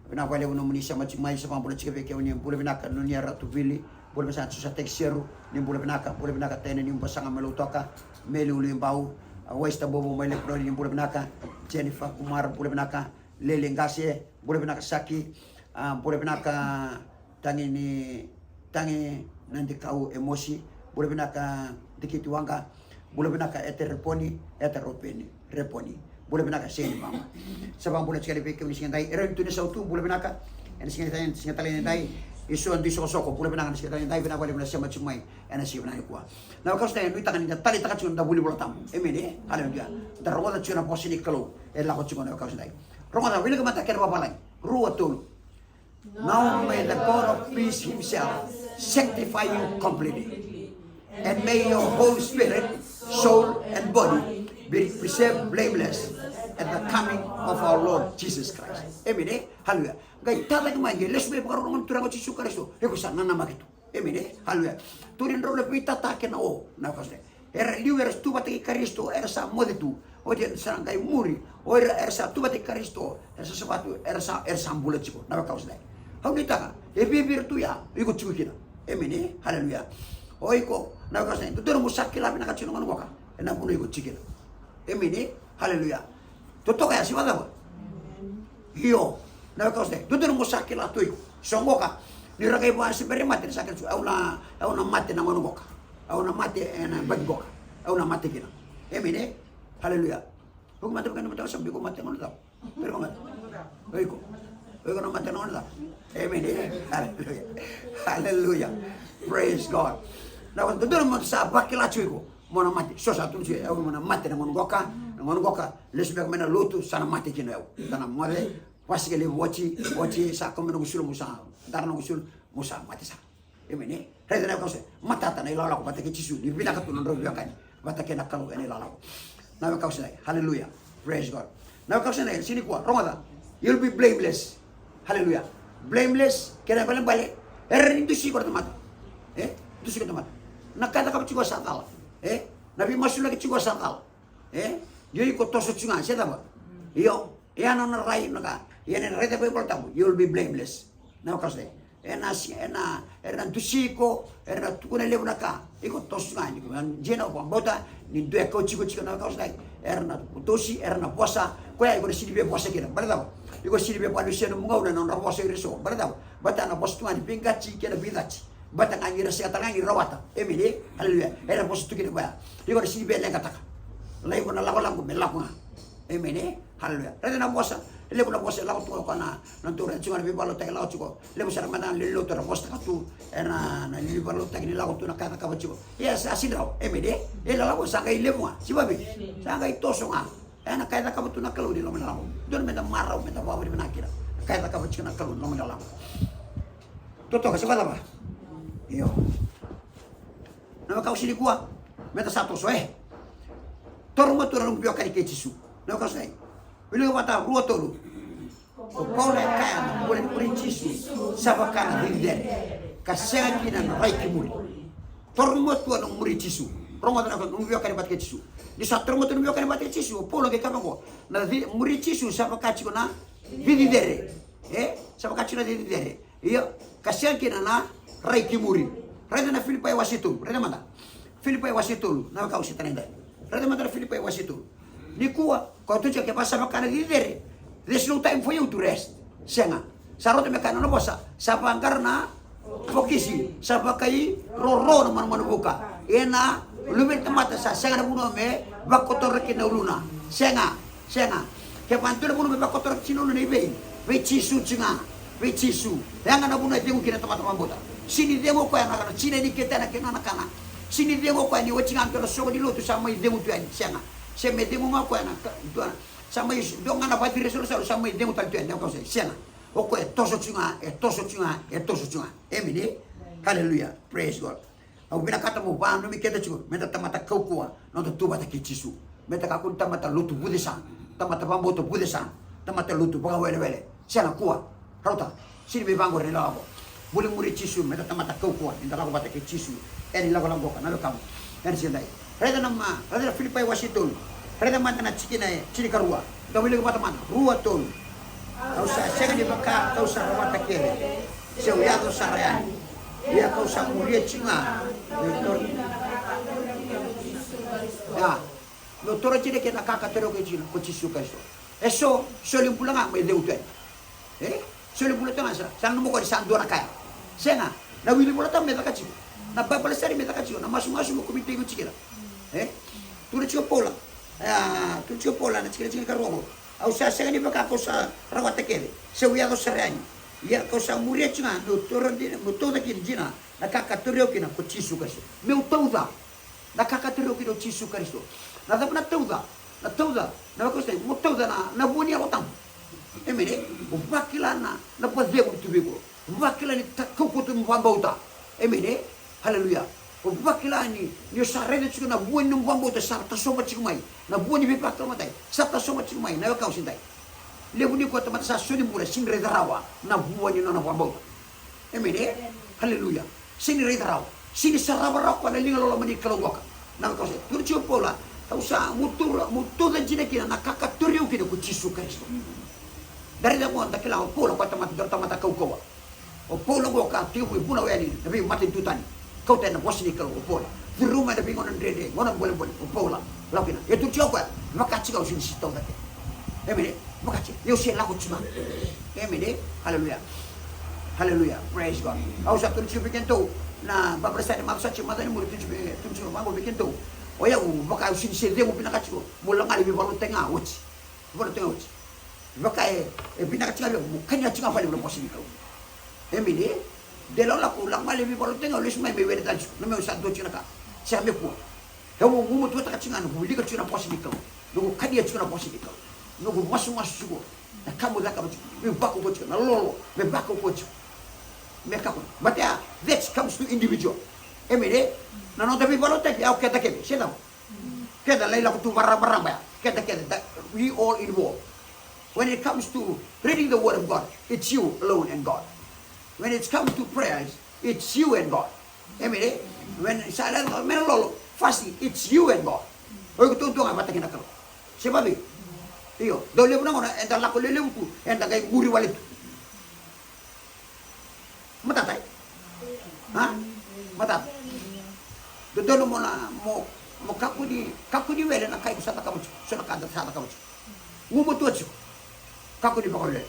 vinaka vakalevu nomuni sema tiko mai, sa vakabula tiko vei kemuni. Bula vinaka Nunia Ratuvili, bula vinaka Jusa Tekiseru, ni bula vinaka. Bula vinaka Taina ni Buasaga mai Lautoka, Meli Uluibau, a, Waista Bobo mai Lekuroli, ni bula vinaka. Jennifer Kumar, bula vinaka. Lele Qase, bula vinaka Saki, a, bula vinaka Tagi ni, Tagi Nadikau Emosi, bula vinaka Dikiti Waqa, bula vinaka Ete Reponi, Ete Ropeni, Reponi, bula vinaka Seni Mama. Sa vakabula tiko yani vei kemuni siga edaidai, e rawa ni tu ni sautu, bula vinaka. Ena siga edaidai, siga tale ni edaidai, Isua Dui Sokosoko, bula vinaka na siga tale ni edaidai, vinaka vakalevu na sema tiko mai ena siga vinaka nikua. Na wekaqu edaidai, nuitaka ni da taleitaka tiko na da vuli Vola Tabu. Emeni, e? Haleluya. Da rogoca tiko na vosa ni Kalou e lako tiko na wekaqu edaidai. Rogoca, wilika mada kena vavalagi. Rua, tolu. Now may the God of peace himself sanctify you completely, and may your whole spirit, soul, and body be preserved blameless at the coming of our Lord Jesus Christ. Emeni, e? Haleluya. Qai tacake mai, qai lesu mai vakarorogo na Turaga o Jisu Karisito. Iko sa nanamaki tu. Emeni, e? Haleluya. Tukuni drau na veitata kei na o, na wekaqu edaidai. Era liu era tu vata kei Karisito, era sa moce tu. Oti era sa qai muri. O ira era sa tu vata kei Karisito, era sa savatu, era sa, era sa bula tiko, na wekaqu edaidai. Au nuitaka e vica vei ira tu ya, iko tiko kina. Emeni, e? Haleluya. O iko, na wekaqu edaidai, dodonu mo sa kila vinaka tiko na gauna qoka ena vanua iko tiko kina. Emeni, e? Haleluya. Totoka ya, se vakacava? Io, na wekaqu edaidai, dodonu mo sa kila tu iko. So qoka, ni ra qai vaka se bera ni mate, ni sa kila tu, au na, au na mate na gauna qoka. Au na mate ena yabaki qoka. Au na mate kina. Emeni, e? Haleluya. Iko mate vaka ni mate, sa iko mate na gauna cava? Iko mate. O iko, o iko na mate na gauna cava? Emeni, e? Haleluya. Haleluya. Praise God. Na wekaqu, dodonu mo sa vakila tiko iko. Mo na mate. So sa tukuni tiko, au mo na mate na gauna qoka, na gauna qoka, lesu beka mai na lotu, sa na mate kina au. Sa na moce, wasika levu oti, oti, sa kau mai noqu isulu, mo sa dara noqu isulu, mo sa mate sara. Emeni, e? Raica na wekaqu edaidai, matata na ilakolako vata kei Jisu, ni vinaka tu na nodrau veiwekani vata kei na Kalou ena ilakolako. Na wekaqu edaidai, haleluya. Praise God. Na wekaqu edaidai, siga nikua, rogoca. You'll be blameless. Haleluya. Blameless, kena ibalebale, e rawa ni dusi iko na tamata. E? Dusi iko na tamata. Na ka e cakava tiko sa cala. E? Na veimasulaki tiko sa cala. E? Io, iko toso tiko ga, se cava? Io, e a nona rai na ka. Ia ni raica vei Vola Tabu, you'll be blameless. Na wekaqu edaidai. Ena si-, ena, era na dusi iko, era na tukuna levu na ka. Iko toso ga, ni ko dina o vakabauta ni dua e kauti iko tiko, na wekaqu edaidai. Era na tosi, era na vosa. Koya iko na sini via vosa kina. Baleta cava? Iko sini via vakalusia nomu gauna ena nodra vosa ira eso. Baleta cava? Baleta na vosa tu ga ni veiqati kei na veicati. Baleta ga ni ra sega tale ga ni rawata. Emeni, e? Haleluya. Era vosa tu kina vaya. Iko na sini via leqataka. Lai iko na lakolako me lako ga. Emeni, e? Haleluya. Raica na vosa, e levu na vosa e lako tu ga, o koya na, na dou raica tiko ga na veivakalotutaki e lako tiko. Levu sara mada na lewe ni lotu era vosataka tu ena, na lewe ni vakalotutaki ni lako tu na ka e cakava tiko. Ia sa sini rawa. Emeni, e? E lako sa qai levu ga. Sivavi. Sa qai toso ga. Ena ka e cakava tu na Kalou ni loma ni lako. Dodonu meda marau, meda vakavinavinaka kina. Na ka e cakava tiko na Kalou ni loma ni lako. Totoka, se vakacava? Io. Na wekaqu siga nikua, meda sa toso, e? Toro matua na nomu veiwekani kei Jisu. Na wekaqu siga. Wilika vata, rua, tolu. Ko Paula e kaya na bula ni muri Jisu sa vaka na cecere, ka sega kina na rai ki muri. Toro matua na muri Jisu. Rogoca na nomu veiwekani vata kei Jisu. Ni sa toro matua na nomu veiwekani vata kei Jisu, o Paula qai kaya vaqo, na ce-, muri Jisu sa vaka tiko na cecere. E? Sa vaka tiko na cecere. Io, ka sega kina na rai ki muri. Raica na Filipai wase tolu, raica mada. Filipai wase tolu, na wekaqu sa tara edaidai. Raica mada na Filipai wase tolu. Nikua, ko tukuna kevaka sa vaka na cecere, there's no time for you to rest. Sega. Sa rauta me kaya na nona vosa, sa vaqara na fokisi, sa vakairoro na manumanu vuka. Ia na Luve ni tamata sa sega na vanua me vakotora kina na uluna. Sega. Sega. Kevaka dua na vanua me vakotora tiko na uluna, i vei? Vei Jisu tiko ga. Vei Jisu. Ya ga na vuna e cegu kina na tamata vakabauta. Sega ni cegu o koya na kana, sega ni kete na kena na kana. Sega ni cegu o koya ni oti ga dua na soqo ni lotu sa mai cegu tu yani, sega. Se me cegu ga o koya na ka-, dua na, sa mai dua ga na vati resolosalo sa mai cegu tale tu yani, na kau se, sega. O koya e toso tu ga, e toso tu ga, e toso tu ga. Emeni. Haleluya. Praise God. Au vinakata mo vanumi keda tiko meda tamata kaukauwa na noda tu vata kei Jisu. Meda kakua ni tamata lotu vucesa, tamata vakabauta vucesa, tamata lotu vakawelewele. Sega, kua. Rauta. Sega ni veivaqori na ilawalawa qo. Buli muri Jisu, meda tamata kaukauwa nida lako vata kei Jisu. Ena ilakolako qoka, na wekamu. Ena siga edai. Raica na ma, raica na Filipai wase tolu. Raica mada na tikina e tinikarua. Da wilika vata mada. Rua, tolu. Au sa sega ni vaka kau sa rawata kece, se au yaco sara yani. Ia kau sa muria tiko ga. Meu toro, ia, meu toro tiko kina na ka ka tarogi au kina ko Jisu Karisito. E so, soli bula ga mai cegu tu yani. E? Soli bula tu ga sa, sa nanuma ko ni sa dua na ka ya. Sega, na wili Vola Tabu me caka tiko. Na Bible study me caka tiko. Na masumasu me komitaki tiko kina. E? Tukuna tiko o Paula. E, tukuna tiko o Paula na tikina tinikarua qo. Au sa sega ni vaka kau sa rawata kece, se au yaco sara yani. Ia kau sa muria tiko ga, meu toro dina, meu tauca kina dina na ka ka tarogi au kina ko Jisu Karisito. Meu tauca na ka ka tarogi au kina o Jisu Karisito. Na cava na tauca? Na tauca, na wekaqu sa, mo tauca na, na vua ni Yalo Tabu. Emeni. O vakila na, na vakacegu tu vei iko. O vakila ni ta-, kaukauwa tu mo vakabauta. Emeni. Haleluya. O vakila ni, ni o sa raica tiko na vua ni nomu vakabauta sa tasova tiko mai. Na vua ni veivakalougatataki sa tasova tiko mai. Na wekaqu sa dai. Levu ni ko tamata sa soli bula, sega ni raica rawa na vua ni nona vakabauta. Emeni. Haleluya. Sega ni raica rawa. Sega ni sarava rawa ko na liga loloma ni Kalou qoka. Na wekaqu sa, tukuna tiko o Paula, au sa, meu tauca, meu tauca dina kina na ka ka tarogi au kina ko Jisu Karisito. Da raica qo, da kila o Paula ko tamata, dua na tamata kaukauwa. O Paula qo ka tekivu e vunau yani na veimatanitu tani. Kauta ena vosa ni Kalou o Paula. Curuma ena veigauna dredre, gauna bolebole o Paula. Lako kina. E tukuna tiko o koya, vaka tiko au sega ni se tauca kece. Emeni. Vaka tiko. Au se lako tiko ga. Emeni. Haleluya. Haleluya. Praise God. Au sa tukuna tiko vei kedatou na Bible study macawa sa tiko, macawa ni muri, tukuna tiko vei, tukuna tiko vaqo vei kedatou. O yau vaka au sega ni se cegu vinaka tiko. Mo lagala i veivakalotutaki ga oti. Veivakalotutaki ga oti. Vaka e, e vinaka tiko ga vei au mo kania tiko ga vakalevu na vosa ni Kalou. Emeni. De lakolako, lako mai i veivakalotutaki ga, lesu mai me wele tale tiko. Na meu sa dua tiko na ka. Sega, me kua. Au gumatuataka tiko ga noqu wilika tiko na vosa ni Kalou. Noqu kania tiko na vosa ni Kalou. Noqu masumasu tiko. Na ka mo cakava tiko. Me vakaukauwa tiko. Na lolo. Me vakaukauwa tiko. Me kakua. But yeah, that comes to individual. Emeni. Na noda veivakalotutaki, au keda kece. Se cava? Keda lai lako tu varavarava ya. Keda kece, that we all involved. When it comes to reading the word of God, it's you alone and God. When it comes to prayers, it's you and God. Emeni. When sa lai me na lolo, fasting, it's you and God. O iko tu ga vata kei na Kalou. Se vavei? Io, dau levu na gauna eda lako lelevu tu, eda qai muri wale tu. Matata, e? A? Matata. Dodonu mo na, mo, mo kakua ni, kakua ni wele na ka iko sa cakava tiko, so na ka da sa cakava tiko. Gumatua tiko. Kakua ni vakawele.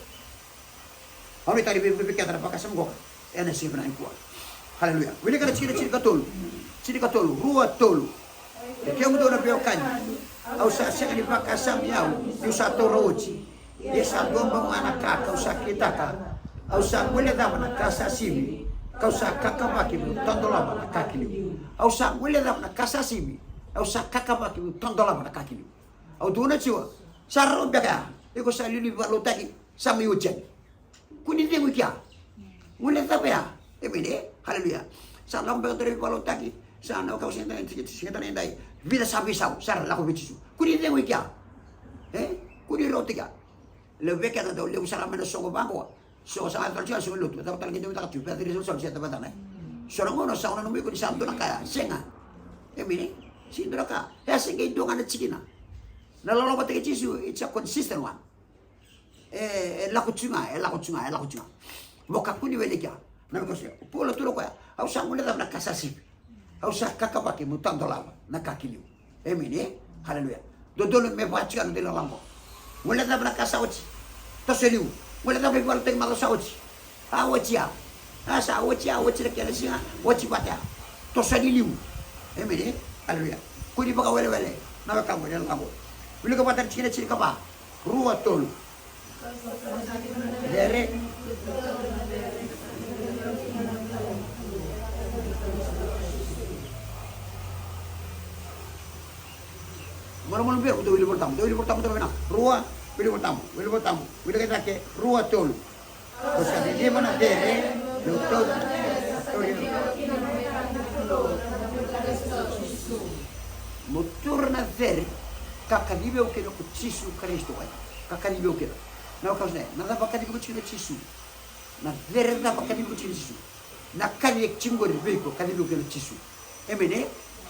Au nuitaka ni vei, vei, vei keda na vakasama qoka ena siga vinaka nikua. Haleluya. Wilika na tikina tinikatolu. Tinikatolu, rua, tolu. Kemudou na veiwekani, au sa sega ni vakasama i au niu sa taura oti. Ia sa dua bau ga na ka kau sa kitaka. Au sa guilecava na ka sa sivi, kau sa kakavaki meu tadolava na ka ki liu. Au sa guilecava na ka sa sivi, au sa kakavaki meu tadolava na ka ki liu. Au tukuna tiko, sa rau beka ya, iko sa liuliu vakaloutaki, sa mai oti yani. Kua ni cegu i kea. Guilecava ya. Emeni. Haleluya. Sa lako beka dua na veivakaloutaki. Sa na wekaqu, sega tale, sega tale ni dai. Vica sa veisau, sa ra lako vei Jisu. Kua ni cegu i kea. E? Kua ni rauta i kea. Levu vei keda dau levu sara mai na soqo vaqo. Soqo sa ga tale tiko, soqo lotu. Cava tale qai dau caka tiko, vei ira sa, sa, sa, sa, sa. So na gauna sa nanuma iko ni sa dua na ka ya. Sega. Emeni. Sega ni dua na ka. E a sega ni dua ga na tikina. Na loloma vata kei Jisu, it's a consistent one. E, e lako tiko ga, e lako tiko ga, e lako tiko ga. Mo kakua ni wele i kea. Na wekaqu sa, Paula tukuna o koya, au sa guilecava na ka sa sivi. Au sa kakavaki meu tadolava na ka ki liu. Emeni, e? Haleluya. Dodonu me vaka tiko ga na dela lako. Guilecava na ka sa oti. Toso e liu. Guilecava na veivakalotutaki macawa sa oti. A oti ya. A sa oti ya, oti na kena siga, oti vata ya. Toso i liu. Emeni, e? Haleluya. Kua ni vakawelewele. Na wekaqu, na lako. Wilika vata na tikina tinikava. Rua, tolu. Cere, Malumalumu vei au, dou wili Volatabu, dou wili Volatabu, dou vinaka. Rua, wili Volatabu, wili Volatabu, wili kei cake, rua, tolu. Ko sa lima na cere, dou tolu. Mo taura na cere, ka kacivi au kina ko Jisu Karisito, ai. Ka kacivi au kina. Na wekaqu, na cava kacivi iko tiko kina o Jisu? Na cere cava kacivi iko tiko kina o Jisu? Na kaci e tiko qori vei iko, kacivi iko kina o Jisu. Emeni e?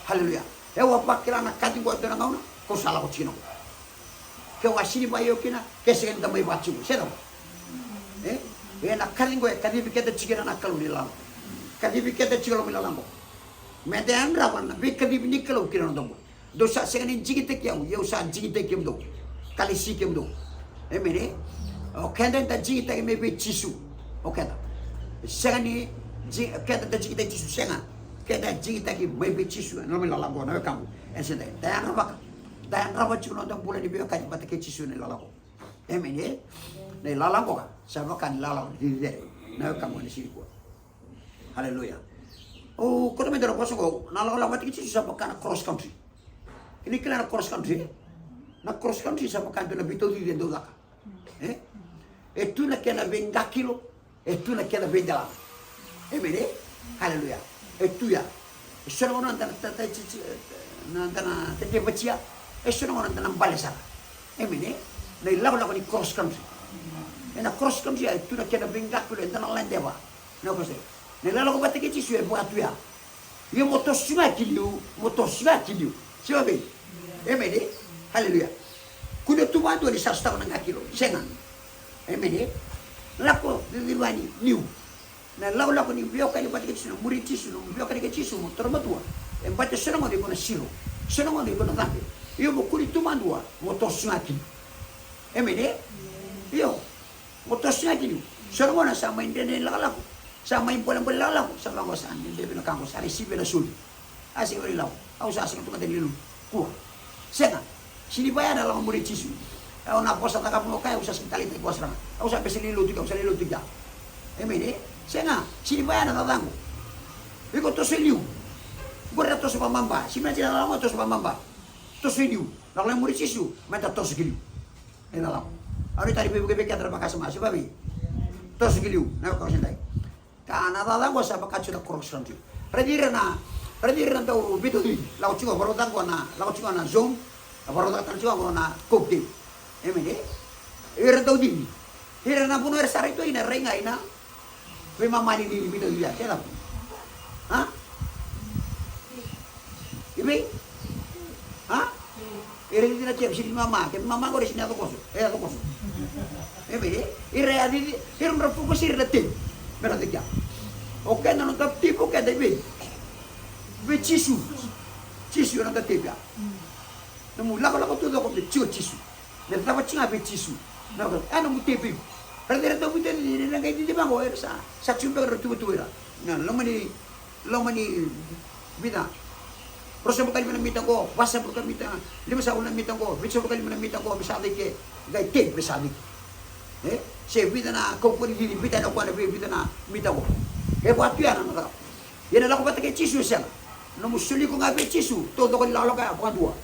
Haleluya. Au a vakila na kaci qo e dua na gauna, kau sa lako tiko kina qo. Keu a sini vaya au kina, ke sega ni da mai vaya tiko, se cava? E? E na kaci qo e kacivi keda tiko kina na Kalou ni lala. Kacivi keda tiko loma ni lala qo. Meda yadrava na veikacivi ni Kalou kina noda bula. Dou sa sega ni digitaki au, ia au sa digitaki kemudou. Ka lesi kemudou. Emeni e? O keda eda digitaki mai vei Jisu. O keda. Sega ni di-, keda da digitaki Jisu, sega. Keda digitaki mai vei Jisu, ena loma ni lala qo, na wekaqu. Ena siga edai. Da yadravaka. Da yadrava tiko na noda bula ni veiwekani vata kei Jisu ena ilala qo. Emeni e? Na ilala qo ka sa vaka na ilala ni cecere. Na wekaqu ena siga nikua. Haleluya. Au kauta mai dua na vosa qo, na lakolako vata kei Jisu sa vaka na cross country. Ni kila na cross country e? Na cross country sa vaka e dua na veitaucici e dau caka. E? E tu na kena veiqakilo, e tu na kena veidelana. Emeni e? Haleluya. E tu ya. E so na gauna da na ta-, ta-, ti-, ti-, na, da na tatevatia. E so na gauna da na bale sara. Emeni e? Na ilakolako ni cross country. Ena cross country ya e tu na kena veiqakilo, eda na ladeva. Na cross. Na ilakolako vata kei Jisu e vaka tu ya. Ia mo toso ga ki liu, mo toso ga ki liu. Se vavei? Emeni e? Haleluya. Kua ni tu vakadua ni sa sotava na qakilo. Sega. Emeni e? Lako cicivani liu. Na lakolako ni veiwekani vata kei Jisu, na muri Jisu, na veiwekani kei Jisu, mo taura matua. E bati e so na gauna iko na siro. So na gauna iko na cabe. Ia mo kua ni tu vakadua, mo toso ga ki liu. Emeni e? Io. Mo toso ga ki liu. So na gauna sa mai dredre ni lakolako. Sa mai bolebole lakolako. Sa vaqo, sa dredre vei na ka qo, sa resivi ena soli. A sega ni lako. Au sa sega tu ga ni lewe ni lotu. Kua. Sega. Sega ni vaya na lako muri Jisu. Au na vosa caka mo kaya, au sa sega ni taleitaki vosa ga. Au sa bese lewe ni lotu kea, au sa lewe ni lotu kea. Emeni e? Sega. Sega ni vaya na cakacaka qo. Iko toso i liu. Qori na toso vakababa. Sega ni vaya na cakacaka qo, toso vakababa. Toso i liu. Lako lai muri Jisu. Meda toso ki liu. E na lako. Au nuitaka ni veivuke vei keda na vakasama, se vavei? Toso ki liu, na wekaqu, se dai. Ka na cakacaka qo sa vaka tiko na cross country. Raici ira na, raici ira na dau veitaucici. Lako tiko, varau caka qo na, lako tiko na zone. Varau caka tale tiko qo na Cove Day. Emeni e? Ira dau cici. Ira na vanua era sa rai tu ina rai ga ina veimama ni, ni, ni veitaucici ya, se cava? A? I vei? A? Era cici na tepi, sega ni mama, ke mama qori sega ni yaco koso, e yaco koso. E vei? Ira a cici, ira nodra focus ira na tepi. Mera cici ya. O keda na noda tepi, o keda i vei? Vei Jisu. Jisu na noda tepi ya. Nomu lakolako taucoko me tiko Jisu. Me cava tiko ga vei Jisu. Na ka, a, nomu tepi. Raici ira dau veitaucici, na qai cici vaqo, era sa, sa tiko beka na tuvatuva ira. Na loma ni, loma ni vica. Ruasagavulu ka lima na mita qo, vasagavulu ka mita, limasagavulu na mita qo, vitusagavulu ka lima na mita qo, me sa cake, qai tepi me sa cake. E? Se vica na kaukauwa ni cici, vica na koya na vei, vica na mita qo. E vaka tu ya na cakacaka. Ia na lako vata kei Jisu e sega. Nomu soli iko ga vei Jisu, taucoko ni lakolako ya vakadua.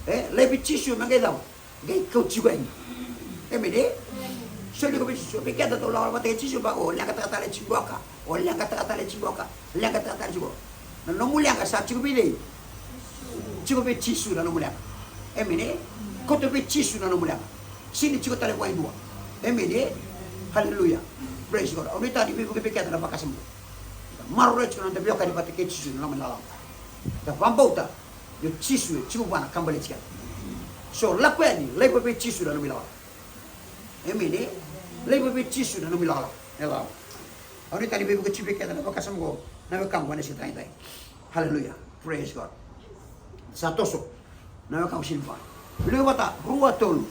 E, laivi Jisu me qai cava? Qai kauti iko yani. Emeni e? Soli iko vei Jisu, vei keda dau lakolako vata kei Jisu, ba o leqataka tale tiko qoka, o leqataka tale tiko qoka, leqataka tale tiko qoka. Na nomu leqa sa tiko vei cei? Tiko vei Jisu na nomu leqa. Emeni e? Koto vei Jisu na nomu leqa. Sega ni tiko tale vua e dua. Emeni e? Haleluya. Praise God. Au nuitaka ni veivuke vei keda na vakasama. Maroroi tiko na noda veiwekani vata kei Jisu na loma ni lala. Da vakabauta ni o Jisu e tiko vua na ka baleti keda. So lako yani, laiva vei Jisu na nomu ilakolako. Emeni e? Laiva vei Jisu na nomu ilakolako. Au nuitaka ni veivuke tiko vei keda na vakasama qo, na wekaqu, ena siga edaidai. Haleluya. Praise God. Sa toso. Na wekaqu, sega ni vaya. Vinaka vata, rua, tolu.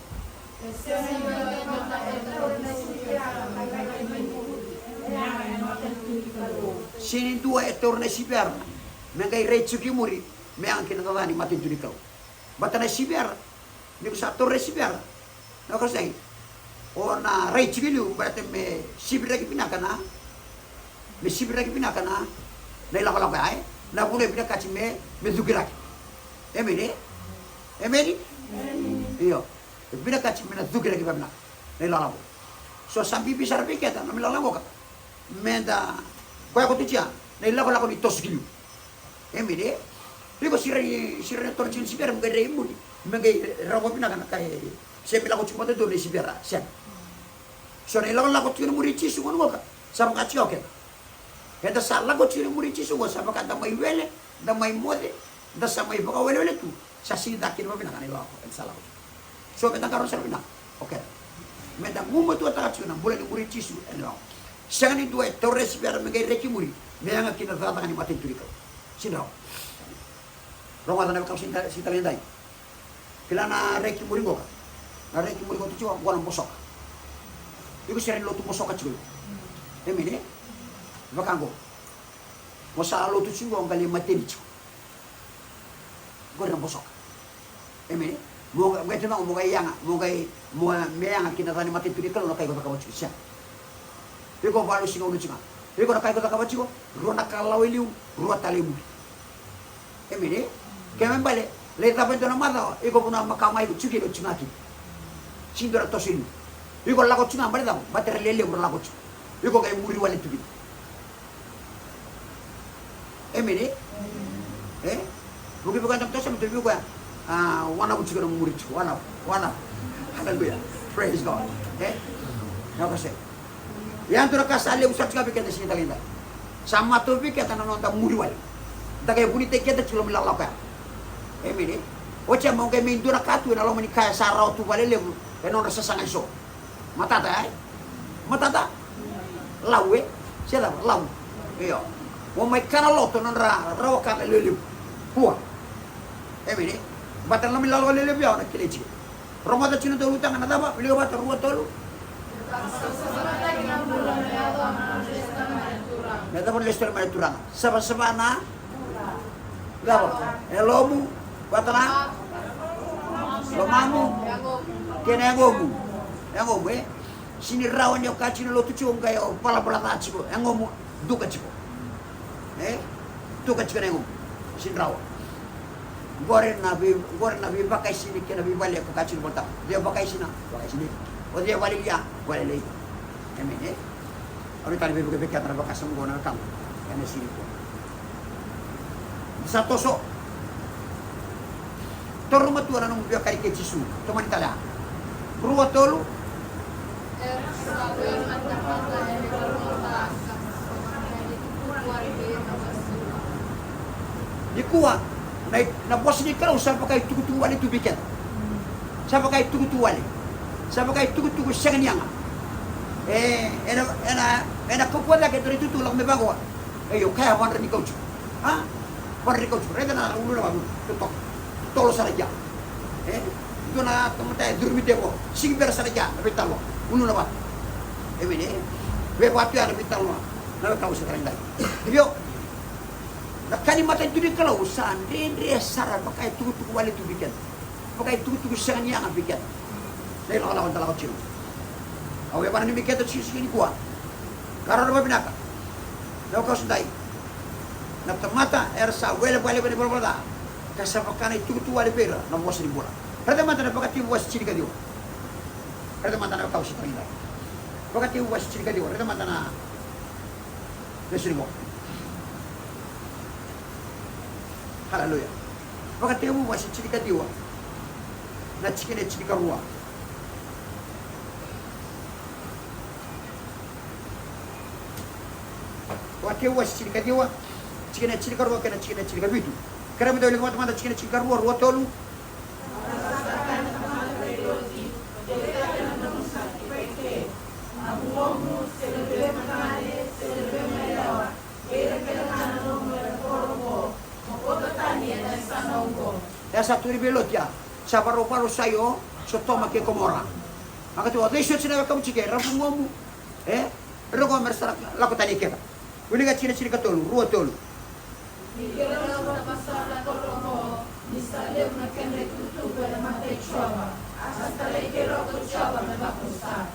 Sega ni dua e taura na siviyara me qai rai tiko i muri me yaga ki na cakacaka ni matanitu ni Kalou. Vata na siviyara, ni ko sa taura na siviyara, na wekaqu, sega. O na rai tiko e liu baleta me siviraki vinaka na, me siviraki vinaka na, na ilakolako ya, e? Na vanua e vinakati me, me cukiraki. Emeni, e? Emeni? Io. E vinakati me na cukiraki vavinaka na ilakolako. So sa bibi sara vei keda na noda ilakolako ka. Meda koya ko tu tia na ilakolako ni toso ki liu. Emeni, e? Iko sira ni, sira ni toro tiko ni sipera me qai rai muri, me qai rawa vinaka na kai. Se me lako tiko mada dua na sipera, sega. So na ilakolako tiko ni muri Jisu gona qoka, sa vaka tiko o keda. Eda sa lako tiko ni muri Jisu qo, sa vaka da mai wele, da mai moce, da sa mai vakawelewele tu. Sa sega ni caka kina vavinaka na ilakolako eda sa lako tiko. So meda qarauna sara vinaka, okay. Meda gumatuataka tiko na bula ni muri Jisu ena ilakolako. Sega ni dua e taura sipera me qai reki muri me yaga kina cakacaka ni matanitu ni Kalou. Sega ni rawa. Rogoca na wekaqu, sega ni taleidai. Kila na reki muri qoka. Na reki muri qoka tu tiko qo na bosoka. Iko sira ni lotu bosoka tiko. Emeni, e? Vaka qo. Mo sa lotu tiko qo qai lai mateni tiko. Qori na bosoka. Emeni. Mo qai, qai tiko mo qai yaga, mo qai, mo me yaga kina cakacaka ni matanitu ni Kalou na ka iko cakava tiko, sega. Iko valu siga unu tiko. Iko na ka iko cakava tiko, rua na kalawa e liu, rua tale e muri. Emeni. Ke me bale, lai cava e dua na macawa, iko vanua maka mai iko tiko kina o tiko ga kina. Sega ni dua na toso e liu. Iko lako tiko ga bale cava, baleta era lelevu ra lako tiko. Iko qai muri wale tu kina. Emeni, e? E? Vuki vei koya na dam toso, me tu vei koya. A, wanavu tiko na muri tiko, wanavu, wanavu. Hallelujah. Praise God. E? Na ka se. Ia dua na ka sa levu sara tiko vei keda sega ni taleidai. Sa matau vei keda na noda muri wale. Da qai vunitaki keda tiko loma ni lakolako ya. Emeni. Oti ya mo qai mai dua na ka tu ena loma ni ka ya sa rawa tu vakalevu ena nodra sasaga eso. Matata, e? Matata? Lau, e? Se cava, lau. Io. Mo mai kana loto na nodra rawa ka na lewe levu. Kua. Emeni. Baleta na loma ni lakolako lewe levu ya o na kilai tiko. Rogoca tiko na dau ulutaga na cava, wilika vata, rua, tolu. Me cava na lesu tale mai na Turaga. Savasava na Cava? Yalomu vata na lomamu kei na yagomu. Yagomu, e? Sega ni rawa ni o kaya tiko na lotu tiko qai o valavala ca tiko, yagomu duka tiko. E? Duka tiko na yagomu. Sega ni rawa. Qori na vei, qori na veivakaisini kei na veivale ko kaya tiko na iVolatabu. Cei o vakaisina? Vakaisini. O cei o vakalialia? Vakalialiai. Emeni, e? Au na tani veivuke vei keda na vakasama qo na wekaqu ena siga nikua. Ni sa toso. Toro matua na nomu veiwekani kei Jisu. Tomani tale a. Rua, tolu. Nikua, na, na vosa ni Kalou sa vaka itukutuku wale tu vei keda. Sa vaka itukutuku wale. Sa vaka itukutuku sega ni yaga. E, ena, ena, ena kaukauwa cake e dua na itutu lako mai vaqo. Io, kaya vadra ni kauju. A? Vadra ni kauju. Raica na uluna vaqo. Totolo. Totolo sara kea. E? Dua na tamata e curumi tiko. Sigi bera sara kea. Na veitalanoa. Uluna vaqo. Emeni. Veivatu ya na veitalanoa. Na veitalanoa sa tarai dai. Io. Na ka ni matanitu ni Kalou sa dredre sara vaka itukutuku wale tu vei keda. Vaka itukutuku sega ni yaga vei keda. Na ilakolako da lako tiko. Au e vakananumi keda tiko siga nikua. Ka rau na vavinaka. Na wekaqu sa dai. Na tamata era sa wele vale vei na valavala ca. Ka sa vaka na itukutuku wale vei ira na vosa ni bula. Raica mada na Vakatekivu wase tinikaciwa. Raica mada na wekaqu sa dai. Vakatekivu wase tinikaciwa. Raica mada na Lesu ni qo. Haleluya. Vakatekivu wase tinikaciwa. Na tikina e tinikarua. Vakatekivu wase tinikaciwa. Tikina e tinikarua kei na tikina e tinikavitu. Kerea me dau wilika vata mada tikina e tinikarua, rua, tolu. E sa tukuni vei Loti ya, sa vakarau vakarau sa i o Sotoma kei Komora. A ka tu o cei soti na wekamu tiko e ra vugomu, e? Ra vugomu era sa lako tani keda. Wilika tikina tinikatolu, rua, tolu. Ni keirau sa vakasalataka oqo, ni sa levu na kedra itukutuku ena mata i Jiova, a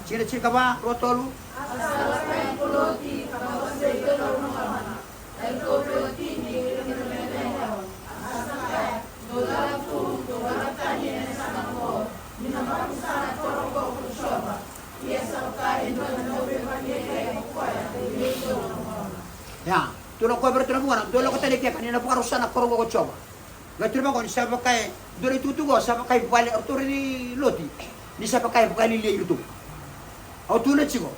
Tikina tinikava, rua tolu. Ia, tu na koya vei iratou na vugona, dou lako tale i keka ni na vakarusa na koro oqo ko Jiova. Qai tukuna vaqo ni sa vaka e dua na itukutuku sa vaka i vale, o ratou ni Loti, ni sa vaka e vakalialiai iratou. Au tukuna tiko,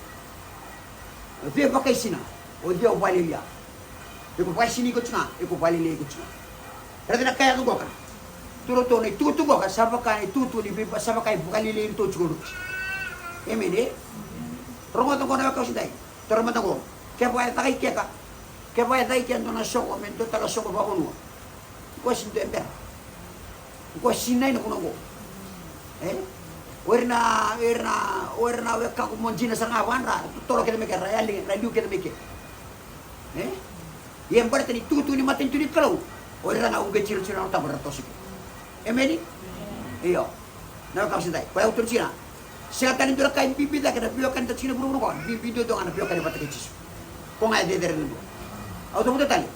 o cei vakaisina, o cei o vakalialia? Iko vakaisini iko tiko ga, iko vakalialiai iko tiko ga. Raica na ka e yaco qoka. Tu ratou na itukutuku qoka sa vaka na itukutuku ni veiva, sa vaka e vakalialiai iratou tiko o Loti. Emeni e? Rogoca qo na wekaqu edaidai. Taura mada qo. Kevaka e caka i keka, kevaka e caka i kea e dua na soqo me dua tale na soqo vakavanua, qo sega ni dua e bera. Qo sinai na vuna qo. E? O ira na, o ira na, o ira na wekaqu mo dina sara ga vadra, totolo kece mai ke, ra yali, ra liu kece mai ke. E? Ia baleta ni tukutuku ni matanitu ni Kalou, o ira ga uqeti ira tiko na Yalo Tabu era toso kina. Emeni? Io. Na wekaqu edaidai, koya au tukuna tiko ga. Sega tale ni dua na ka e bibi cake na veiwekani, ta tiko ga na vuravura qo, bibi duadua ga na veiwekani vata kei Jisu. Ko ga e cecere duadua. Au cavuta tale.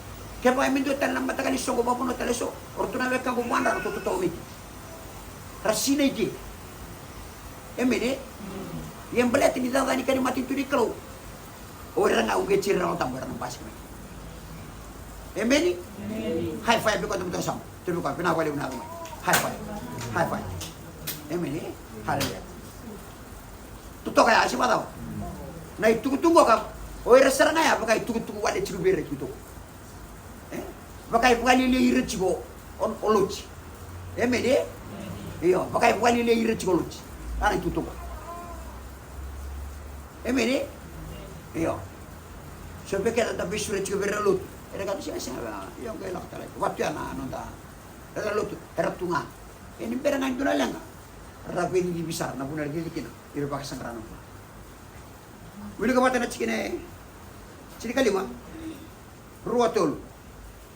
Kevaka e me dua tale na mataqali soqo vakavanua tale eso, o ratou na wekaqu vadra, ratou totoka mai ke, ra sinai ke. Emeni e? Ia baleta ni cakacaka ni ka ni matanitu ni Kalou, o ira ga uqeti ira na Yalo Tabu era na basika mai. Emeni? High five vei koya e dau vakasama. Tiko vei koya, vinaka vakalevu na yaco mai. High five. High five. Emeni e? Haleluya. Totoka ya, se vakacava? Na itukutuku qoka, o ira sara ga ya vaka itukutuku wale tiko vei ira keitou. E? Vaka e vakalialiai ira tiko o, o Loti. Emeni e? Io, vaka e vakalialiai ira tiko o Loti. A na itukutuku. Emeni e? Io. So vei keda da veisura tiko vei ira na lotu. Era kaya, sega, sega, io, qai lako tale. Vatu ya na noda. Era lotu, era tu ga. E ni bera ga ni dua na leqa, ra veicicivi sara, na vuna era cici kina, ira vakasaqara na bula. Wilika vata na tikina e tinikalima. Rua tolu.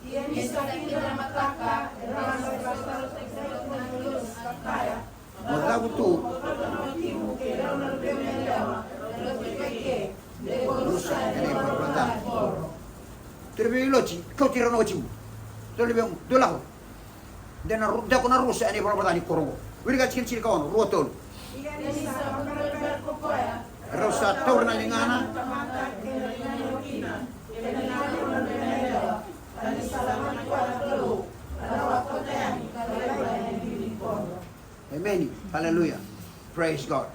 Ia ni sa kida na mataka, e rau sa sasalataki iratou na agilosi ka kaya, mo cavutu. Mo kauta na watimu kei rau na luvemu yalewa, e Loti, kai ke, de ko rusa ena ivalavala ca ni koro. Turi vei Loti, kauti rau na watimu. Turi vei luvemu, dou lako. De na ru-, de ko na rusa ena ivalavala ca ni koro oqo. Wilika tikina tinikaono, rua tolu. Ia ni sa vakaberebere ko koya, rau sa taura na ligana. Emeni. Haleluya. Praise God.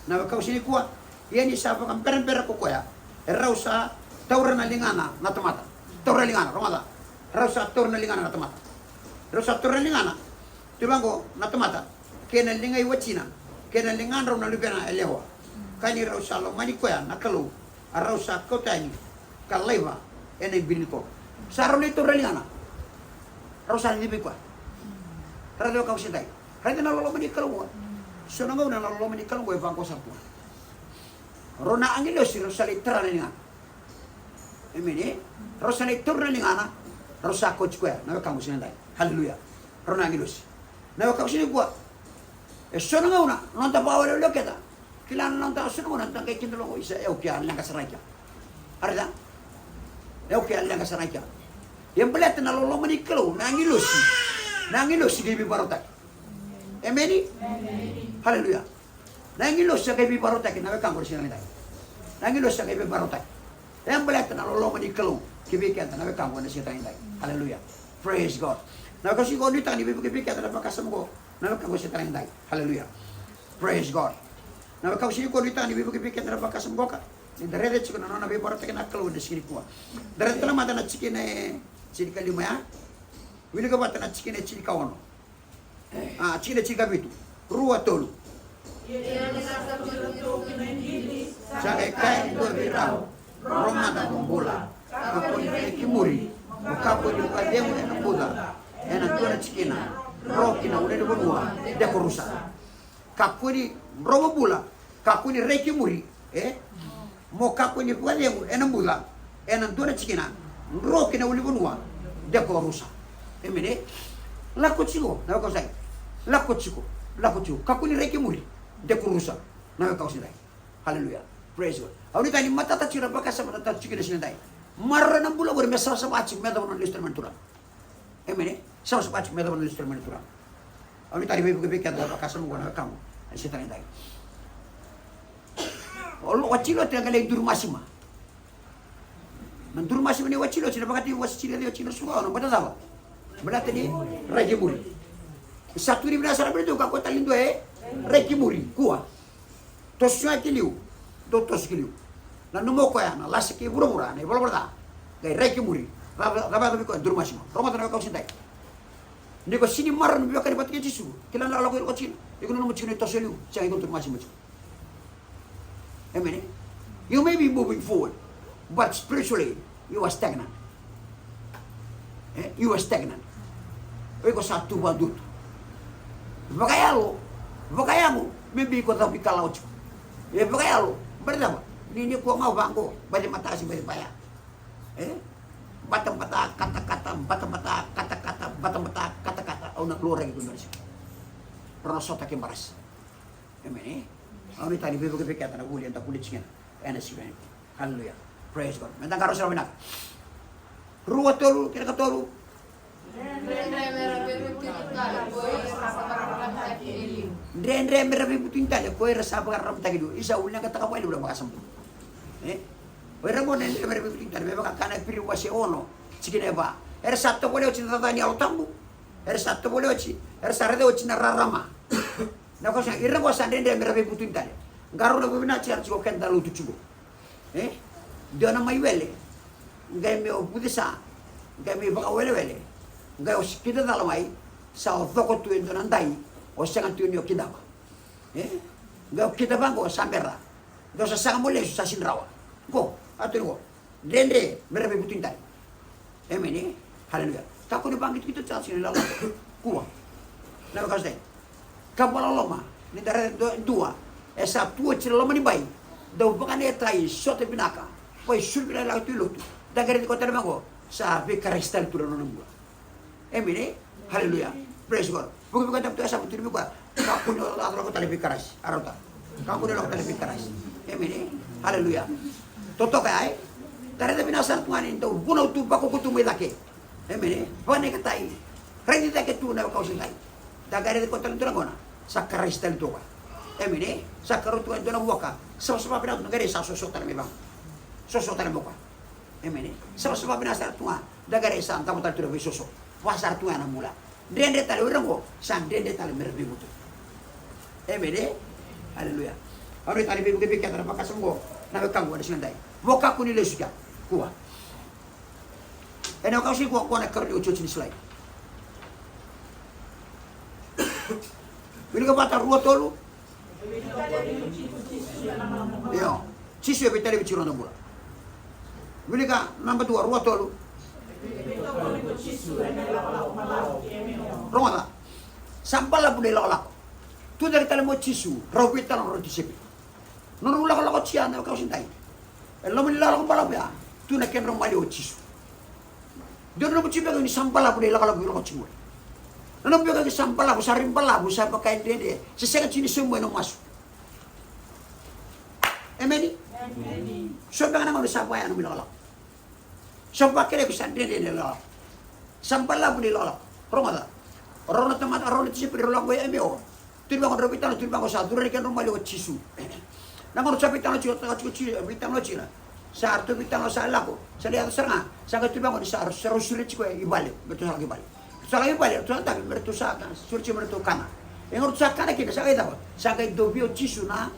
Na wekaqu siga nikua, ia ni sa vakaberebere ko koya, e rau sa taura na ligana na tamata. Taura na ligana, rogoca. Rau sa taura na ligana na tamata. Rau sa taura na ligana. Tiko vaqo na tamata, kei na liga i watina, kei na ligadrau na luvena yalewa. Ka ni rau sa lomani koya na Kalou, a rau sa kauta yani ka laiva ena ibili ni koro. Sa rau lai taura na ligana. Rau sa cici vei koya. Raica na wekaqu siga nikua. Raica na loloma ni Kalou qo. So na gauna na loloma ni Kalou qo e vaqo sara tu ga. Rau na agilosi rau sa lai tara na ligana. Emeni e? Rau sa lai taura na ligana. Rau sa kauti koya, na wekaqu siga nikua. Haleluya. Rau na agilosi. Na wekaqu siga nikua. E so na gauna, na noda vakawelewele o keda. Kila na noda so na gauna, da qai kida lako isa, e au ke a leqa sara i kea. Raica? E au ke a leqa sara i kea. Ia baleta na loloma ni Kalou, na agilosi. Na agilosi qai veivakarautaki. Emeni? Haleluya. Na agilosi sa qai veivakarautaki, na wekaqu, ena siga nikua. Na agilosi sa qai veivakarautaki. E baleta na loloma ni Kalou ki vei keda, na wekaqu, ena siga nikua. Haleluya. Praise God. Na wekaqu, sa qai nuitaka ni veivuke vei keda na vakasama qo, na wekaqu, ena siga nikua. Haleluya. Praise God. Na wekaqu, sa qai nuitaka ni veivuke vei keda na vakasama qoka. Ni da raica tiko na nona veivakarautaki na Kalou ena siga nikua. Da raica tale mada na tikina e tinikalima ya. Wilika vata na tikina e tinikaono. A, tikina e tinikavitu. Rua tolu. Ia ni sa kauti iratou ki na ibili, sa qai kaya e dua vei rau, ro mada mo bula, kakua ni rai ki muri, mo kakua ni vakacegu ena buca ena dua na tikina, dro ki na ulunivanua, de ko rusa. Kakua ni, dro mo bula, kakua ni rai ki muri, e? Mo kakua ni vakacegu ena buca ena dua na tikina, dro ki na ulunivanua, de ko rusa. Emeni. Lako tiko, na wekaqu sa qai. Lako tiko. Lako tiko, kakua ni rai ki muri. De kurusa. Na wekaqu siga edai. Haleluya. Praise God. Au nuitaka ni matata tiko na vakasama na tata tiko na siga edai. Maroroi na bula qori me savasava tiko me yacova na lesu tale mai na Turaga. Emeni. Savasava tiko me yacova na lesu tale mai na Turaga. Au nuitaka ni veivuke vei keda na vakasama qo na wekaqu. Ena siga edai. O Lo-, Watsiloti e qai lai duru masima. Na duru masima ni Watsiloti na vakatini wase tini ka ciwa, tini ka suka ono, baleta cava? Baleta ni rai ki muri. Sa tukuni vinaka sara vei dou, kakua tale ni dua e rai ki muri. Kua. Toso ga ki liu. Dou toso ki liu. Nanuma o koya na lasa kei vuravura, na ivalavala ca. Qai rai ki muri. Ca, ca, cava e yaco vei koya? Duru masima. Rogoca na wekaqu siga edai. Ni ko sega ni maroroi na veiwekani vata kei Jisu, kila na lakolako o lako tiko kina. Iko nanuma tiko ni toso e liu, sega, iko duru masima tiko. Amen, eh? You may be moving forward, but spiritually, you are stagnant. Eh? You are stagnant. O iko sa tu vakadua tu. Vakayalo, vakayago, maybe iko cavuikalawa tiko. E vakayalo, baleta cava? Ni, ni kua ga vaqo, baleta matasi, baleta vaya. Eh? Batabata, katakata, batabata, katakata, batabata, katakata. Au na loraki iko ena siga. Rau na sota kei Barasa. Amen, eh? Au nuitaka ni veivuke vei keda na vuli eda vuli tiko kina ena siga nikua. Hallelujah. Praise God. Meda qarauna sara vinaka. Rua, tolu, kei na katolu. Dredre me ra veivutunitale ko ira sa vakararamataki eliu. Dredre me ra veivutunitale ko ira sa vakararamataki eliu. Isa, au leqataka vakalevu na vakasama. Eh? O ira qo na dredre me ra veivutunitale, me vaka e kaya na Iperiu wase ono, tikina e va. Era sa tovolea oti na caca ni Yalo Tabu. Era sa tovolea oti, era sa raica oti na rarama. Na ka sa, ira qo sa dredre me ra veivutunitale. Qarauna vakavinaka tiko, era tiko keda na lotu tiko. E? Dua na mai wele, qai mai o vucesa, qai mai vakawelewele, qai o kidacala mai, sa o coko tu e dua na dai, o sega tu ni o kidava. E? Qai o kidava qo sa bera, qai o sasaga mo lesu sa sega ni rawa. Qo, a tu ni qo, dredre me ra veivutunitale. Amen, eh? Hallelujah. Kakua ni vakitokito tale tiko na ilala. Kua. Na wekaqu siga edai. Ka vakaloloma ni da raica e dua e sa tu oti na loma ni bai, dau vakanetai, sota vinaka, bai sulu vinaka, lako tu i lotu. Da qai raici koya tale mai qo, sa vei Karisito tale tu na nona bula. Amen, eh? Hallelujah. Praise God. Vuki vei koya, tabu tu, e sa vuki tu vei koya. Kakua ni o lako tale vei Karisito. A rauta. Kakua ni o lako tale vei Karisito. Amen, eh? Hallelujah. Totoka ya, eh? Da raica vinaka sara tu ga ni dau vunau tu, vakaukaua tu mai cake. Amen, eh? Vakanetai. Raici cake tu na wekaqu siga edai. Da qai raici koya tale e dua na gauna, sa Karisito tale tu o koya. Amen, eh? Sa karua tu e dua na vuaka. Savasava vinaka tu, na qai raica sa soso tale mai vaqo. Soso tale mai o koya. Amen, eh? Savasava vinaka sara tu ga. Da qai raica sa davo tale tu na veisoso. Va sara tu ga na bula. Dredre tale o ira qo, sa dredre tale me ra veivutunitale. Amen, eh? Hallelujah. Au nuitaka ni veivuke vei keda na vakasama qo, na wekaqu, ena siga edai. Mo kakua ni lesu kea. Kua. Ena wekaqu siga nikua, qo na ikarua ni iotioti ni slide. Wilika vata, rua, tolu. Io. Jisu e veitalevi tiko ena noda bula. Wilika naba dua, rua, tolu. Rogoca. Sa balavu na ilakolako. Tucake tale mai o Jisu, rau veitalanoa na tisaipeli. Nodrau lakolako tiko ya na wekaqu siga edai. E loma ni lakolako balavu ya, tu na kedrau maliwa o Jisu. Dua na nomu tiko beka ni sa balavu na ilakolako e lako tiko qori. Na nomu beka ni sa balavu, sa rai balavu, sa vaka e dredre, se sega tiko ni sauma ena masu. Emeni? Emeni. So beka na gauna sa vaya nomu ilakolako. Sa vakele iko sa dredre na ilakolako. Sa balavu na ilakolako. Rogoca. Rau na tamata, rau na tisaipeli, rau lako i Emeo. Tukuni vaqo, drau veitalanoa, tukuni vaqo sa curu yani kedrau maliwa o Jisu. Na gauna sa veitalanoa tiko, tiko, tiko, veitalanoa tiko. Sa ratou veitalanoa sa lako, sa lai yaco sara ga. Sa qai tukuni vaqo ni sa, sa rau sureti tiko i vale, me ratou sa lako i vale. Ratou sa lako i vale, ratou sa dabe, me ratou sa, sureti tiko me ratou kana. E gauna ratou sa kana kina, sa qai cava? Sa qai dovia o Jisu na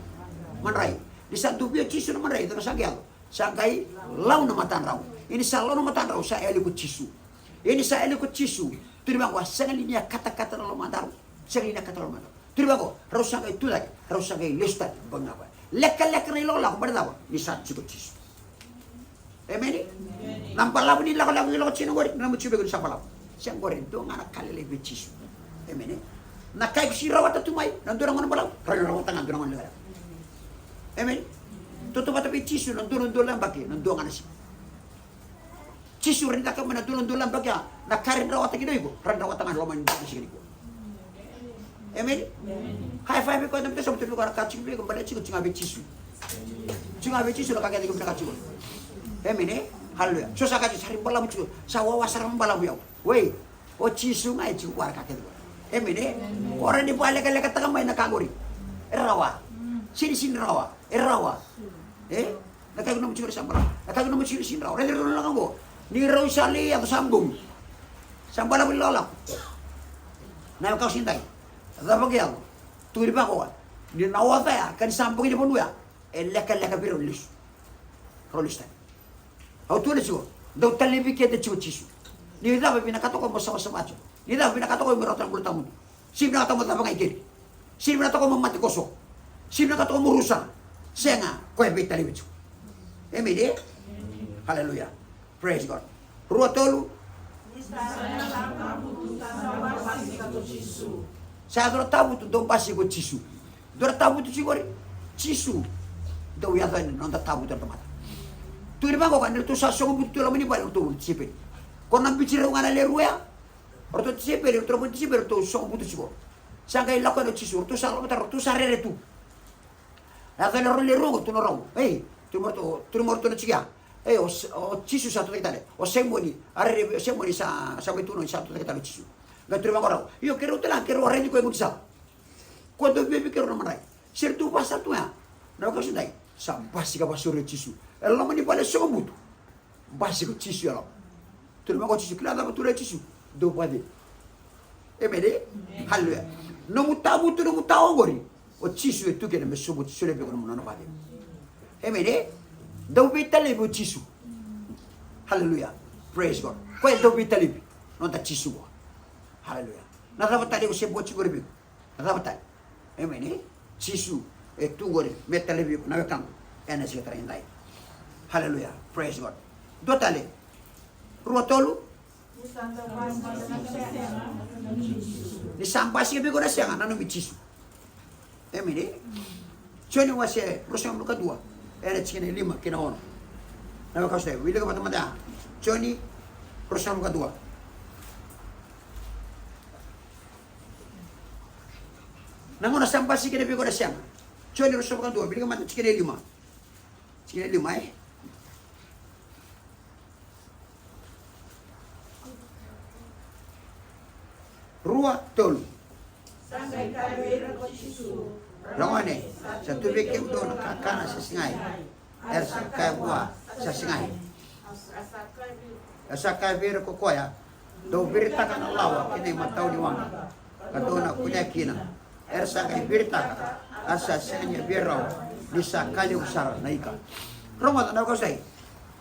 madrai. Ni sa dovia o Jisu na madrai, cava sa qai yaco? Sa qai lau na matadrau. Ia ni sa lau na matadrau, sa yali ko Jisu. Ia ni sa yali ko Jisu, tukuni vaqo, a sega li ni a katakata na lomadrau? Sega li ni a katakata na lomadrau? Tukuni vaqo, rau sa qai tu cake, rau sa qai lesu tale, bau na vale. Lekaleka na ilakolako, baleta cava? Ni sa tiko Jisu. Emeni? Na balavu ni ilakolako, ilakolako tiko qori, na nomu tiko beka ni sa balavu. Sega, qori e dua ga na ka lailai vei Jisu. Emeni? Na ka iko sega ni rawata tu mai na dua na gauna balavu, rawa ni rawata ga na dua na gauna lekaleka. Emeni? Tautauvata vei Jisu na dua na udolu na yabaki, na dua ga na siga. Jisu rawa ni cakava mai na dua na udolu na yabaki ya na ka e rawa ni rawata kina o iko, rawa ni rawata ga ena loma ni dua na siga nikua. Emeni. High five vei koya na mita sobu tu vei koya na ka tiko vei koya, baleta tiko tiko ga vei Jisu. Tiko ga vei Jisu na ka kece iko vinakata tiko. Emeni. Haleluya. So sa ka tiko sa ri balavu tiko, sa wawa sara balavu yau. Wei. O Jisu ga e tiko vua na ka kece. Emeni. Ko rawa ni vakalekalekataka mai na ka qori. E rawa. Sinisini rawa. E rawa. E? Na kai ko nomu tiko sa balavu. Na kai ko nomu tiko sa rawa. Raica rau na lako qo. Ni rau sa lai yaco sa bogi. Sa balavu ni lakolako. Na yau kau sidai. Cava ke yaco. Tukuni vakawa. Ni na oca ya ka ni sa bogi ni vanua ya. E lekaleka vei rau lesu. Rau lesu tani. Au tukuna tiko. Dau talevi keda tiko Jisu. Ni cava vinakata ko mo savasava tiko. Ni cava vinakata ko mo rauta na bula tamudu. Sega ni vinakata mo cava ga i keri. Sega ni vinakata ko mo mate koso. Sega ni vinakata ko mo rusa. Sega, ko e veitalevi tiko. Emeni. Haleluya. Praise God. Rua tolu. Sa yaco na tavutu dau basika ko Jisu. Dua na tavutu tiko qori. Jisu. Dau yaco yani na noda tavutu na tamata. Tukuni vaqo ka ni ratou sa sogo butu tu e loma ni vale ratou na tisaipeli. Ko na biuti rau ga na lewe rua ya. Ratou tisaipeli, ratou tisaipeli, ratou sogo butu tiko. Sa qai lako yani o Jisu, ratou sa lako tara, ratou sa rere tu. A yaco na rau lewe rua qo, tukuna rau. Ei, tukuna ratou, tukuna ratou na tiko ya. Ei, o, o Jisu sa tucake tale. O Saimoni, a rere, o Saimoni sa, sa mai tukuna, sa tucake tale o Jisu. Qai tukuna vaqo rau. Io, keirau tale ga, keirau a raici koya e gaunisala. Ko dau via vei keirau na madrai. Sere tu vasa tu ya. Na wekaqu sa dai. Sa basika vasauri o Jisu. E loma ni vale sogo butu. Basika o Jisu e loma. Tukuna vaqo o Jisu, kila cava tukuna o Jisu. Dou vakacegu. Emeni. Haleluya. Nomu tavutu, nomu tawa oqori. O Jisu e tu kina me sobu, solia vei iko nomu nona vakacegu. Emeni. Dau veitalevi o Jisu. Haleluya. Praise God. Koya e dau veitalevi. Noda Jisu qo. Haleluya. Na cava tale iko se bua tiko qori vei iko. Na cava tale. Emeni. Jisu e tu qori me talevi iko na wekaqu. Ena siga tara edai. Haleluya. Praise God. Dua tale. Rua tolu. Ni sa basika vei iko na sega, nanumi Jisu. Emeni. Joni wase ruasagavulu ka dua. Ena tikina e lima kei na ono. Na wekaqu sa wilika vata mada. Joni ruasagavulu ka dua. Na gauna sa basika vei iko na sega. Joni ruasagavulu ka dua, wilika mada tikina e lima. Tikina e lima, e? Rua, tolu. Sa qai kaya vei ira ko Jisu, ragone, sa tu vei kemudou na kakana se segai. Era sa kaya vua, sa segai. Era sa kaya vei ira ko koya, dou viritaka na lawa ki na imatau ni waqa, ka dou na kunea kina. Era sa qai viritaka, a sa sega ni via rawa, ni sa ka levu sara na ika. Rogoca na wekaqu sa i.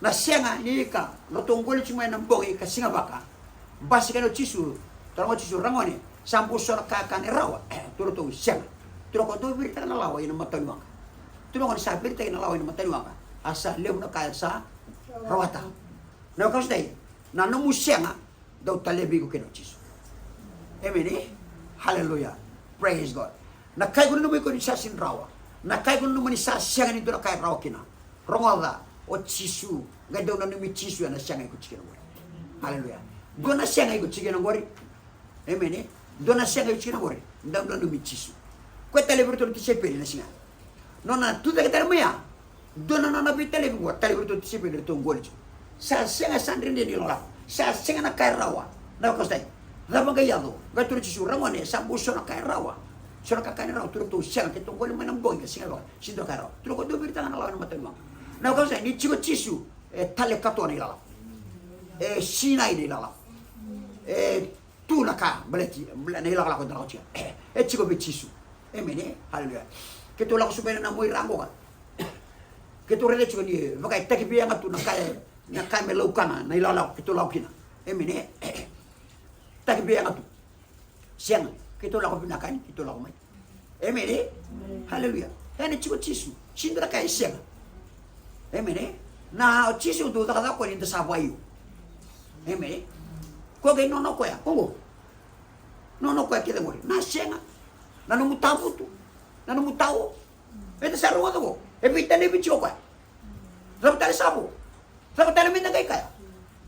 Na sega ni ika, ratou qoli tu mai na bogi ka siga vaka. Basika na Jisu, taroga Jisu, ragone, sa bau so na kakana e rawa. Tukuna ratou sega. Tukuna ko dou viritaka na lawa ina matau ni waqa. Tukuna ko ni sa viritaka na lawa ina matau ni waqa. A sa levu na ka e sa rawata. Na wekaqu sa i. Na nomu sega, dau talevi iko kina o Jisu. Emeni. Haleluya. Praise God. Na ka iko nanuma iko ni sa sega ni rawa. Na ka iko nanuma ni sa sega ni dua na ka e rawa kina. Rogoca, o Jisu, qai dau nanumi Jisu ena sega iko tiko kina qori. Haleluya. Dua na sega iko tiko kina qori. Emeni. Dua na sega iko tiko kina qori. Dau nanumi Jisu. Koya talevi iratou na tisaipeli na siga. Nona tucake tale mai ya. Dua na nona veitalevi qo, talevi iratou tisaipeli, iratou qoli tu. Sa sega, sa dredre ni lakolako. Sa sega na ka e rawa. Na wekaqu sa i. Cava qai yaco? Qai tukuna Jisu, ragone, sa bau so na ka e rawa. So na kakana e rawa, tukuna ratou sega, keitou qoli mai na bogi ka siga vaka. Sega ni dua ka e rawa. Tukuna ko dou viritaka na lawa ina matau ni waqa. Na wekaqu sa i, ni tiko Jisu, e tale katoa na ilala. E sinai na ilala. E tu na ka, baleti, bale na ilakolako da lako tiko. E, e tiko vei Jisu. Emeni, e? Haleluya. Keitou lako sobu ena nomu ira qo ka. Keitou raica tiko ni vaka e taki vei yaga tu na ka e, na ka me laukana, na ilakolako keitou lako kina. Emeni, e? Taki vei yaga tu. Sega, keitou lako vinaka yani, keitou lako mai. Emeni, e? Haleluya. Ena tiko Jisu. Sega ni dua na ka e sega. Emeni, e? Na o Jisu dau cakacaka koya ni da sa vakaio. Emeni, e? Koya qai nona o koya, koya qo. Nona o koya kece qori. Na sega. Na nomu tavutu. Na nomu tao. Eda sa rogoca qo. E veitalevi tiko o koya. Cava tale sa vo? Cava tale meda qai kaya?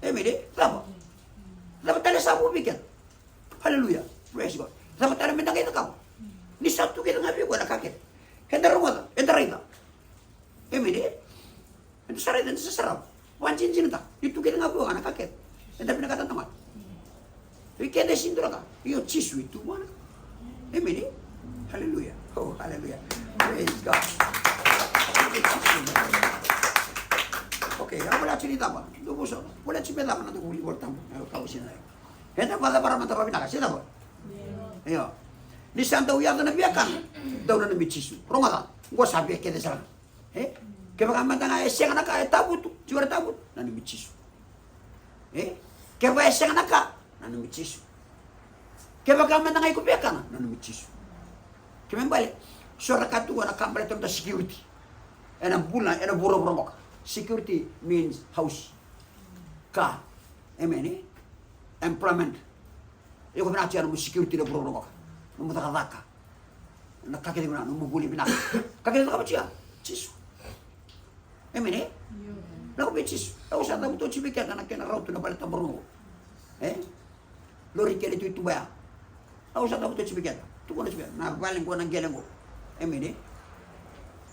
Emeni, e? Cava? Cava tale sa vo vei keda? Haleluya. Praise God. Cava tale meda qai cakava? Ni sa tu kece ga vei koya na ka kece. Eda rogoca, eda raica. Emeni. Eda sa raica, eda sa sarava. Vakajinajinataka. Ni tu kece ga vei koya na ka kece. Eda vinakata na mata. Vei keda e sega ni dua na ka. Io, Jisu e tu vua na ka. Emeni. Haleluya. Oh, haleluya. Praise God. Okay, au voleka tiko ni cava. Dou vosa. Voleka tiko me cava na dou vuli vola tabu. Au kau sina. Eda vakacavara mada vakavinaka, se cava? Io. Ni sa dau yaco na viakana, dau nanumi Jisu. Rogoca, qo sa via kece sara. E? Kevaka mada ga e sega na ka e tavutu, tiko era tavutu, nanumi Jisu. E? Kevaka e sega na ka, nanumi Jisu. Kevaka mada ga iko viakana, nanumi Jisu. Ke me bale, so ra ka tu na ka baleta noda security. Ena bula, ena vuravura qoka. Security means house, car, emeni, employment. Iko vinaka tiko nomu security na vuravura qoka. Nomu cakacaka. Na ka kece vinaka, nomu vuli vinaka. Ka kece vinaka tiko, Jisu. Emeni. Lako vei Jisu. Au sa cavuta oti vei keda na kena rauta na vale tabu rogo. E? Lori kele tu i tuba ya. Au sa cavuta oti vei keda. Tukuna oti vei keda. Na vale qo, na qele qo. Emeni.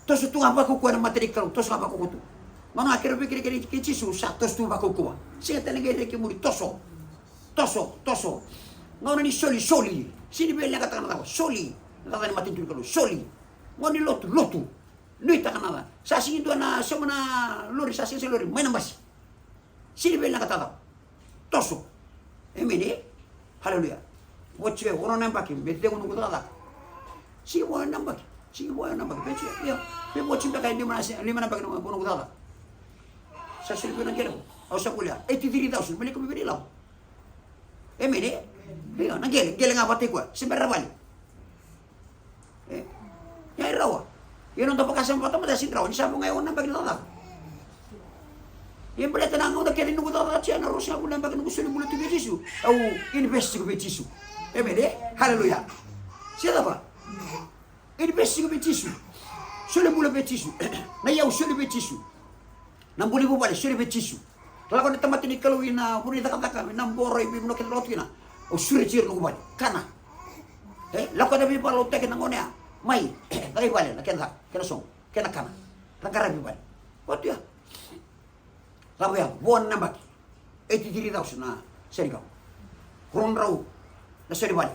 Toso tu ga vakaukaua ena mata ni Kalou, toso ga vakaukaua tu. Gauna ga keirau veikerekere kei Jisu, sa toso tu vakaukaua. Sega tale ga ni reki muri, toso. Toso, toso. Gauna ni soli, soli. Sega ni veileqataka na cava, soli. Na cava ni matanitu ni Kalou, soli. Gauna ni lotu, lotu. Nuitaka na cava. Sa sega ni dua na sauma na lori, sa sega, sega lori, mai na basi. Sega ni veileqataka cava. Toso. Emeni. Haleluya. Oti e ono na yabaki me cegu noqu cakacaka. Sega ni vo na yabaki. Sega ni vo na yabaki. Vei oti e, ia. Vei oti beka e lima na se-, lima na yabaki noqu, noqu cakacaka. Sa soli vei au na qele qo. Au sa volia eighty-three thousand. Mele ka me vei ilavo. Emeni. Ia, na qele, qele ga vata i koya. Se bera vale. E? Ia e rawa. Ia noda vakasama vata mada sega ni rawa. Ni sa vo ga e ono na yabaki na cakacaka. Ia baleta na gauna kece ni noqu cakacaka tiko, na ruasagavulu na yabaki noqu solibula tu vei Jisu. Au invest tiko vei Jisu. Emeni. Haleluya. Se cava? Invest tiko vei Jisu. Solibula vei Jisu. Na iyau soli vei Jisu. Na bula ni vuvale soli vei Jisu. Lako na tamata ni Kalou ina vuna ni cakacaka, ina boro, i veivanua kece lako tu kina. Au sureti ira noqu vale. Kana. E, lako na veivakaloutaki na gauna ya. Mai, caka i vale na kena caka, kena sogo, kena kana. Ra qaravi vale. Oti ya. Cava ya, vo na yabaki. Eighty-three thousand na sere ni kau. Rua na drau na sere ni vale.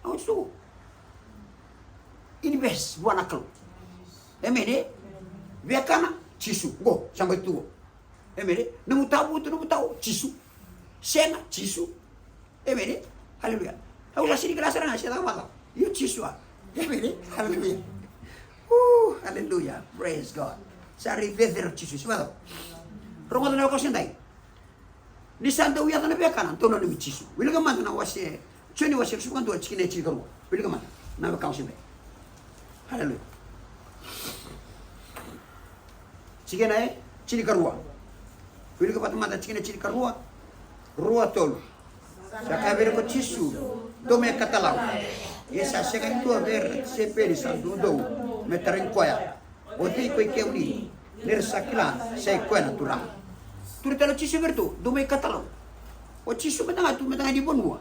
Au tu. Invest vua na Kalou. Emeni. Viakana, Jisu. Qo, sa qai tu qo. Emeni. Nomu tavutu, nomu tau, Jisu. Sega, Jisu. Emeni. Haleluya. Au sa sega ni kila sara ga se cava vata. Io, Jisu a. Emeni. Haleluya. Uh, haleluya. Praise God. Sa rui cecere o Jisu. Se vata. Rogoca na wekaqu se dai. Ni sa dau yaco na viakana, dou nanumi Jisu. Wilika mada na wase, Joni wase ruasagavulu ka dua, tikina e tinikarua. Wilika mada na wekaqu se dai. Haleluya. Tikina e tinikarua. Wilika vata mada tikina e tinikarua. Rua, tolu. Sa kaya vei ira ko Jisu, dou mai katalau. Ia sa sega e dua vei ira na tisaipeli sa doudou me tarai koya. O cei ko ikea ni, ni ra sa kila sa i koya na Turaga. Tukuna tale o Jisu vei iratou, dou mai katalau. O Jisu mada ga tu, mada ga ni vanua.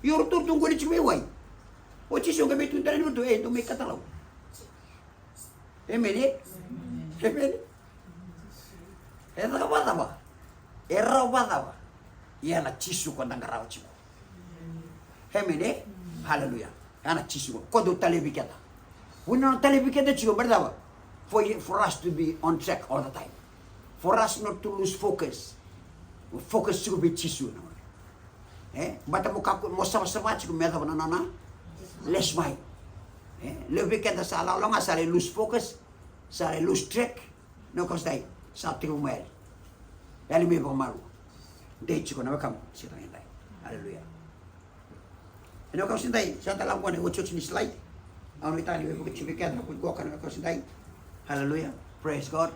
Ia o ratou tu qori tiko mai wai. O Jisu qai mai tukuna tale vei iratou, e, dou mai katalau. Emeni. Emeni. E caka vakacava? E rawa vakacava? Ia na Jisu ko da qarava tiko. Emeni. Haleluya. Ia na Jisu ko dau talevi keda. Vuna na talevi keda tiko, baleta cava? For, for us to be on track all the time. For us not to lose focus. Focus tiko vei Jisu. E, baleta mo kakua mo savasava tiko me yacova na nona lesu mai. E, levu vei keda sa lala ga sa lai lose focus, sa lai lose track. Na wekaqu se dai, sa tekivu mai yali. Yali mai vakamalua. Dei tiko na wekamu, se dai. Haleluya. Ena wekaqu se dai, sa da lako gona e otioti ni slide. Au nuitaka ni veivuke tiko vei keda na kuli qoka na wekaqu se dai. Haleluya. Praise God.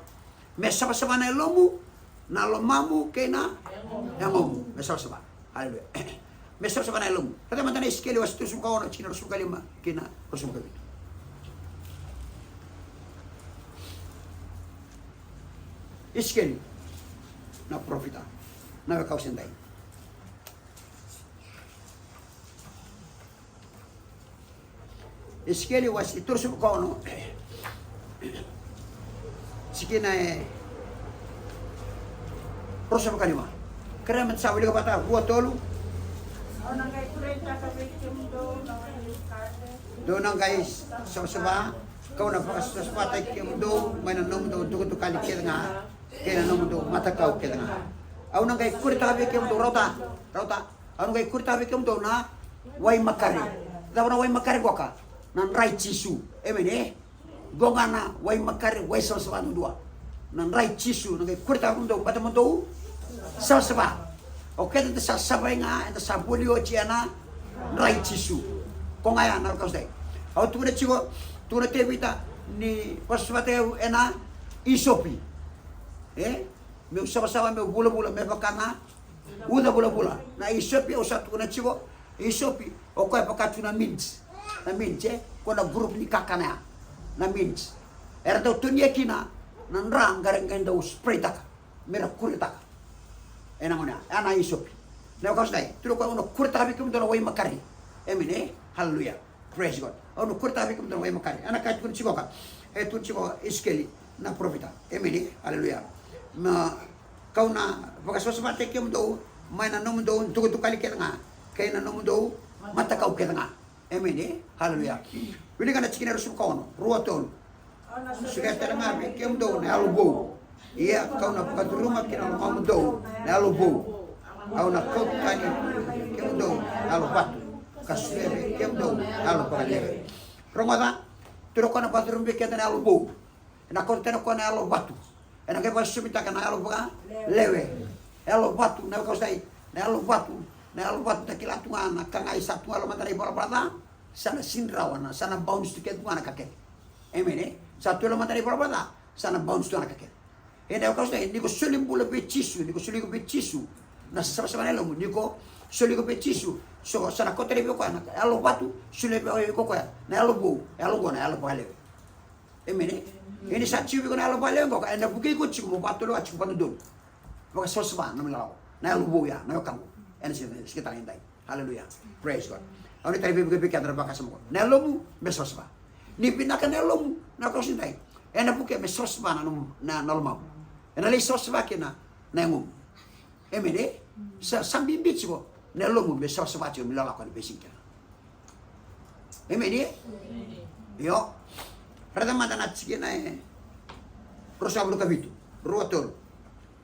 Me savasava na yalomu, na lomamu kei na yagomu. Me savasava. Haleluya. Me savasava na yalomu. Raica mada na Isikeli wase tolusagavulu ka ono, tikina ruasagavulu ka lima kei na ruasagavulu ka vitu. Isikeli na parofita, na wekaqu se dai. Isikeli wase tolusagavulu ka ono, tikina e ruasagavulu ka lima. Kerea me da sa wilika vata, rua, tolu. Dou na qai savasava, kau na vakasavasavataki kemudou mai na nomudou dukadukali kece ga kei na nomudou matakau kece ga. Au na qai kuretaka vei kemudou, rauta, rauta. Au na qai kuretaka vei kemudou na wai makare. Cava na wai makare qoka? Na dra i Jisu. Emeni, e? Qo ga na wai makare, wai savasava duadua. Na dra i Jisu, na qai kuretaka vei kemudou, baleta mo dou savasava. O keda da sa savai ga, eda sa voli oti ena dra i Jisu. Ko ga ya na wekaqu siga edai. Au tukuna tiko, tukuna Tevita ni vakasavasavataki au ena isopi. E? Meu savasava, meu vulavula me vaka na uca vulavula. Na isopi au sa tukuna tiko, isopi, o koya vaka tu na mint. Na mint, e? Ko na group ni kakana ya. Na mint. Era dau tonia kina na dra, qai ra qai dau spraytaka me ra kuretaka. Ena gauna ya, ya na isopi. Na wekaqu siga edai, tukuna o koya, au na kuretaka vei kemudou na wai makare. Emeni, e? Haleluya. Praise God. Au na kuretaka vei kemudou na wai makare. Ena ka e tukuna tiko qoka. E tukuna tiko o Isikeli na parofita. Emeni, e? Haleluya. Na kau na vakasavasavataki kemudou mai na nomudou dukadukali kece ga kei na nomudou matakau kece ga. Emeni, e? Haleluya. Wilika na tikina e ruasagavulu ka ono, rua, tolu. Solia tale ga vei kemudou na yalo vou. Ia kau na vakacuruma ki na lomamudou na yalo vou. Au na kauta tani vei kemudou na yalo vatu, ka solia vei kemudou na yalo vakalewe. Rogoca, tukuna o koya na vakacuruma vei keda na yalo vou. Ena kauta tani o koya na yalo vatu. Ena qai vakasosomitaka na yalo vakalewe. Yalo vatu, na wekaqu siga edai, na yalo vatu. Na yalo vatu da kila tu ga na ka ga e sa tu ga e loma da na ivalavala ca. Sa na sega ni rawa na, sa na bounce tu kece tu ga na ka kece. Emeni, e? Sa tu e loma da na ivalavala ca, sa na bounce tu ga na ka kece. Ena wekaqu siga edai, ni ko soli bula vei Jisu, ni ko soli iko vei Jisu, na savasava na yalomu, ni ko soli iko vei Jisu, so sa na kauta tani vei iko koya na yalo vatu, solia vei iko koya na yalo vou, yalo qo na yalo vakalewe. Emeni, e? Ia ni sa tiko vei iko na yalo vakalewe qoka, ena vukei iko tiko mo vakatotolo tiko vakadodonu. Vakasavasava na nomu ilawalawa. Na yalo vou ya, na wekaqu. Ena siga, siga talei edai. Haleluya. Praise God. Au na tarai vei, vei keda na vakasama qo. Na yalomu me savasava. Ni vinaka na yalomu, na wekaqu siga edai, ena vukea me savasava na nomu, na, na lomamu. Ena lai savasava kina na yagomu. Emeni, e? Sa, sa bibi tiko na yalomu me savasava tiko, me lako ena veisiga kece. Emeni, e? Io. Raica mada na tikina e ruasagavulu ka vitu. Rua, tolu.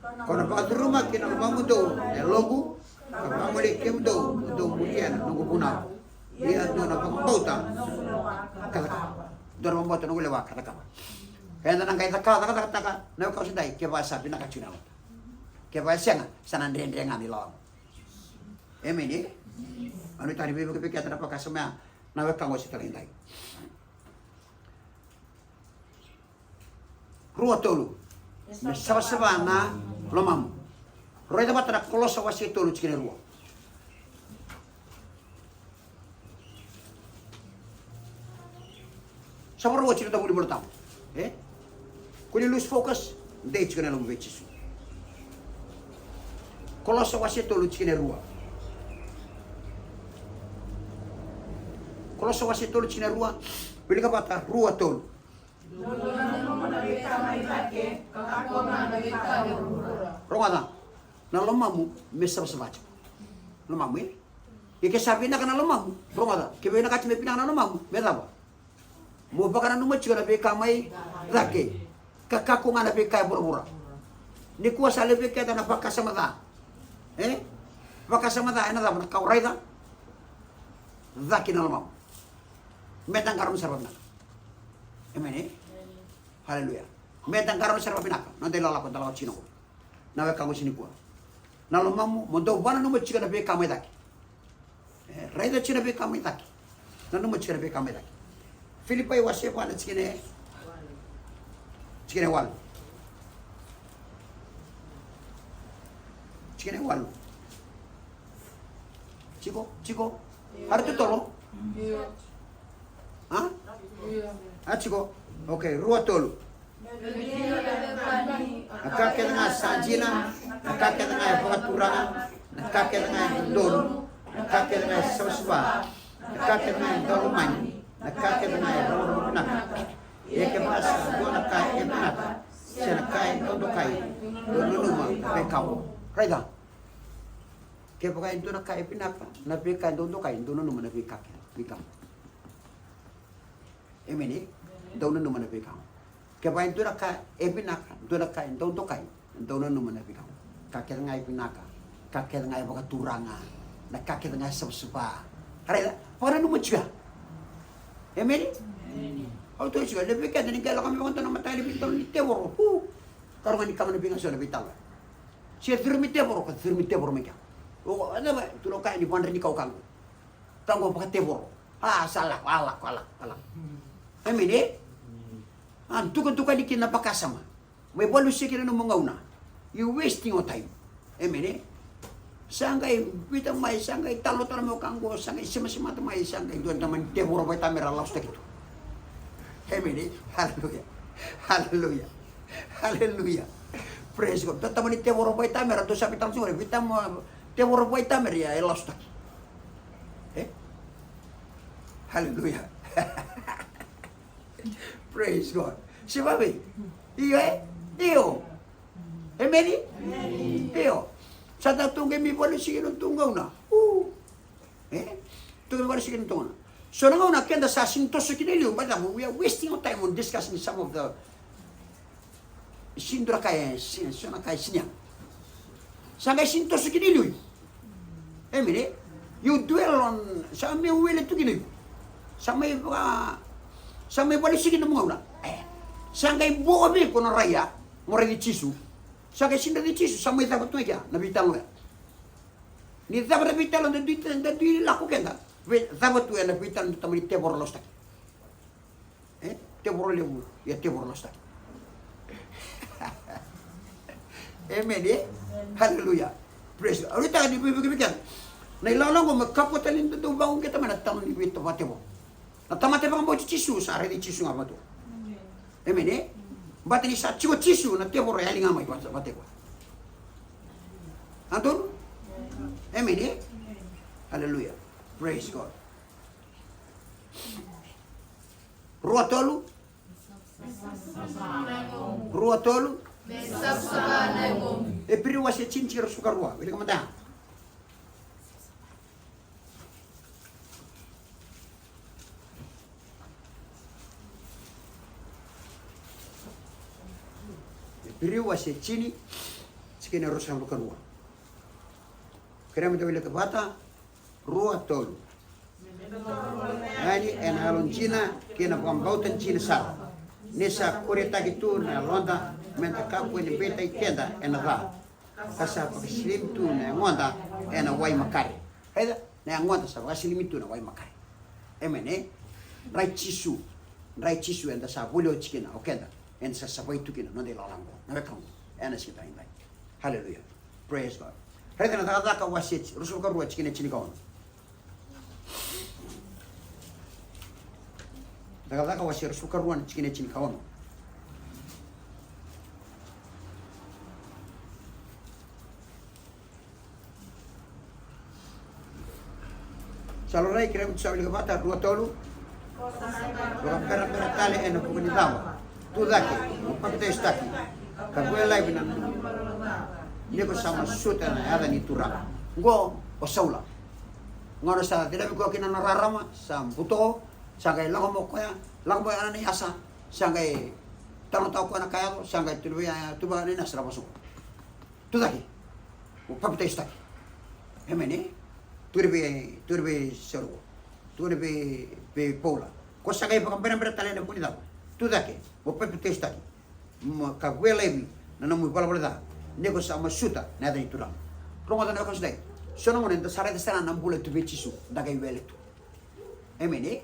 Kau na vakacuruma ki na lomamudou na yaloqu, ka vagolei kemudou mo dou muria na noqu vunau. Ia dou na vakabauta ka cakava. Dou na vakabauta na noqu lewa ka cakava. Eda na qai cakava, cakava, cakava, cakava, na wekaqu siga edai, kevaka sa vinaka tiko na yaloda. Kevaka e sega, sa na dredre ga na ilawalawa. Emeni, e? Au na tarai vei, vei keda na vakasama ya, na wekaqu siga talei edai. Rua, tolu. Me savasava na lomamu. Raica vata na Kolosa wase tolu tikina e rua. Sa vakarau oti na tavuli Vola Tabu. E? Ko ni lose focus, dei tiko na yalomu vei Jisu. Kolosa wase tolu tikina e rua. Kolosa wase tolu tikina e rua. Wilika vata, rua, tolu. Dou nanuma na veika mai cake, kakua ga na veika e vuravura. Rogoca, na lomamu me savasava tiko. Lomamu, e? Ia ke sa vinaka na lomamu, rogoca, ke vinakati me vinaka na lomamu, me cava? Mo vakananuma tiko na veika mai cake, ka kakua ga na veika e vuravura. Nikua sa levu vei keda na vakasama ca. E? Vakasama ca, ena cava? Na ka o raica cake na lomamu. Meda qarauna sara vavinaka. Emeni, e? Haleluya. Meda qarauna sara vavinaka. Noda ilakolako da lako tiko qo. Na wekaqu siga nikua. Na lomamu, mo dou vakananuma tiko na veika mai cake. E, raica tiko na veika mai cake. Nanuma tiko na veika mai cake. Filipai wase va na tikina e, tikina e walu. Tikina e walu. Tiko, tiko. Ari totolo? A? A, tiko. Okay, rua, tolu. Na ka kece ga sa dina, na ka kece ga e vakaturaga, na ka kece ga e dodonu, na ka kece ga e savasava, na ka kece ga e daulomani, Na ka kece ga e rawarawa vinaka. Ia kevaka sa dua na ka e vinaka se na ka e dau dokai, dou nanuma na veika oqo. Raica. Kevaka e dua na ka e vinaka, na veika e dau dokai, dou nanuma na veika kece, veika oqo. Emeni. Dou nanuma na veika oqo. Kevaka e dua na ka e vinaka, dua na ka e dau dokai, dou nanuma na veika oqo. Ka kece ga e vinaka, ka kece ga e vakaturaga, na ka kece ga e savasava. Raica, vakananuma tiko ya. Emeni. Au tukuna tiko, levu vei keda ni qai lako mai vakadua na mataqali veitalanoa ni tevoro. Hu. Karua ga ni kama na veiga so na veitalanoa. Se curumi tevoro, ka curumi tevoro mai kea. O, a cava, tu na ka ni vadre ni kau kagu. Kagu vakatevoro. A, sa lako, a lako, a lako, a lako. Emeni. A dukaduka ni kina na vakasama. Mai valusi kina nomu gauna. You wasting your time. Emeni. Sa qai vita mai, sa qai talo talo mai o kagu, sa qai simasimata mai, sa qai dua na tamani tevoro vaitamera lasutaki tu. Emeni. Hallelujah. Hallelujah. Hallelujah. Praise God. Dua tamani tevoro vaitamera, dua sa vita mai, vita mai, tevoro vaitamera, ia e lasutaki. E? Hallelujah. Praise God. Se vave? Io, e? Io. Emeni? Io. Sa da tu qai mai valusi kina tu gauna. U. E? Tu qai mai valusi kina tu gauna. So na gauna keda sa sini toso kina i liu, but we are wasting our time on discussing some of the sini dua na ka e, sini, so na ka e sini ya. Sa qai sini toso kina i liu. Emeni. You dwell on, sa mai wele tu kina i liu. Sa mai va, sa mai valusi kina nomu gauna. E. Sa qai boko vei iko na rai ya, mo raici Jisu. Sa qai sini raici Jisu, sa mai cava tu ga kea na veitalanoa ya. Ni cava na veitalanoa, da dui, da dui lako keda. Vei, cava tu ena veitalanoa na tamani tevoro lasutaki. E? Tevoro levu, ia tevoro lasutaki. Emeni, e? Hallelujah. Praise God. Au nuitaka ni veivuke vei keda. Na ilawalawa qo me kakua tale ni da dau vakauqeta mai na talo ni veitavakatevoro. Na tamata e vakabauti Jisu, sa raici Jisu ga vakatua. Emeni, e? Baleta ni sa tiko Jisu, na tevoro e yali ga mai vata, vata koya. A donu? Emeni, e? Hallelujah. Praise God. Rua tolu. Rua tolu. Iperiu wase tini, tikina ruasagavulu ka rua. Wilika mada. Iperiu wase tini, tikina ruasagavulu ka rua. Kerea meda wilika vata. Rua, tolu. Ia ni ena yalodina kei na vakabauta dina sara, ni sa koretaki tu na yaloda meda kakua ni beitaki keda ena ca, ka sa vakasilimi tu na yagoda ena wai makare. Raica, na yagoda sa vakasilimi tu na wai makare. Emeni, e? Rai Jisu, rai Jisu eda sa voli oti kina o keda, eda sa savai tu kina na noda ilawalawa qo, na wekaqu, ena siga edaidai. Hallelujah. Praise God. Raica na Cakacaka wase ruasagavulu ka rua, tikina e tinikaono. Cakacaka wase ruasagavulu ka rua, na tikina e tinikaono. Sa laurai, kerea mo sa wilika vata, rua, tolu. Vakaberabera tale ena vuku ni cava? Tu cake, mo papitaisotaki, ka vuya laivi na, ni ko sa masuta na yaca ni Turaga. Qo o Saula. Gauna sa cilavi koya kina na rarama, sa buto, sa qai lako mai o koya, lako mai o Ananaiasa, sa qai talanoataka o koya na ka yaco, sa qai tukuna vei, tukuna vei Ananaiasa na vosa. Tu cake. Mo papitaisotaki. Emeni. Tukuna vei, tukuna vei Saula. Tukuna vei, vei Paula. Ko sa qai vakaberabera tale ena vuku ni cava? Tu cake. Mo papitaisotaki. Mo ka vuya laivi na nomu ivalavala ca. Ni ko sa masuta na yaca ni Turaga. Rogoca na wekaqu edaidai. So na gauna eda sa raica sara na bula tu vei Jisu. Da qai wele tu. Emeni.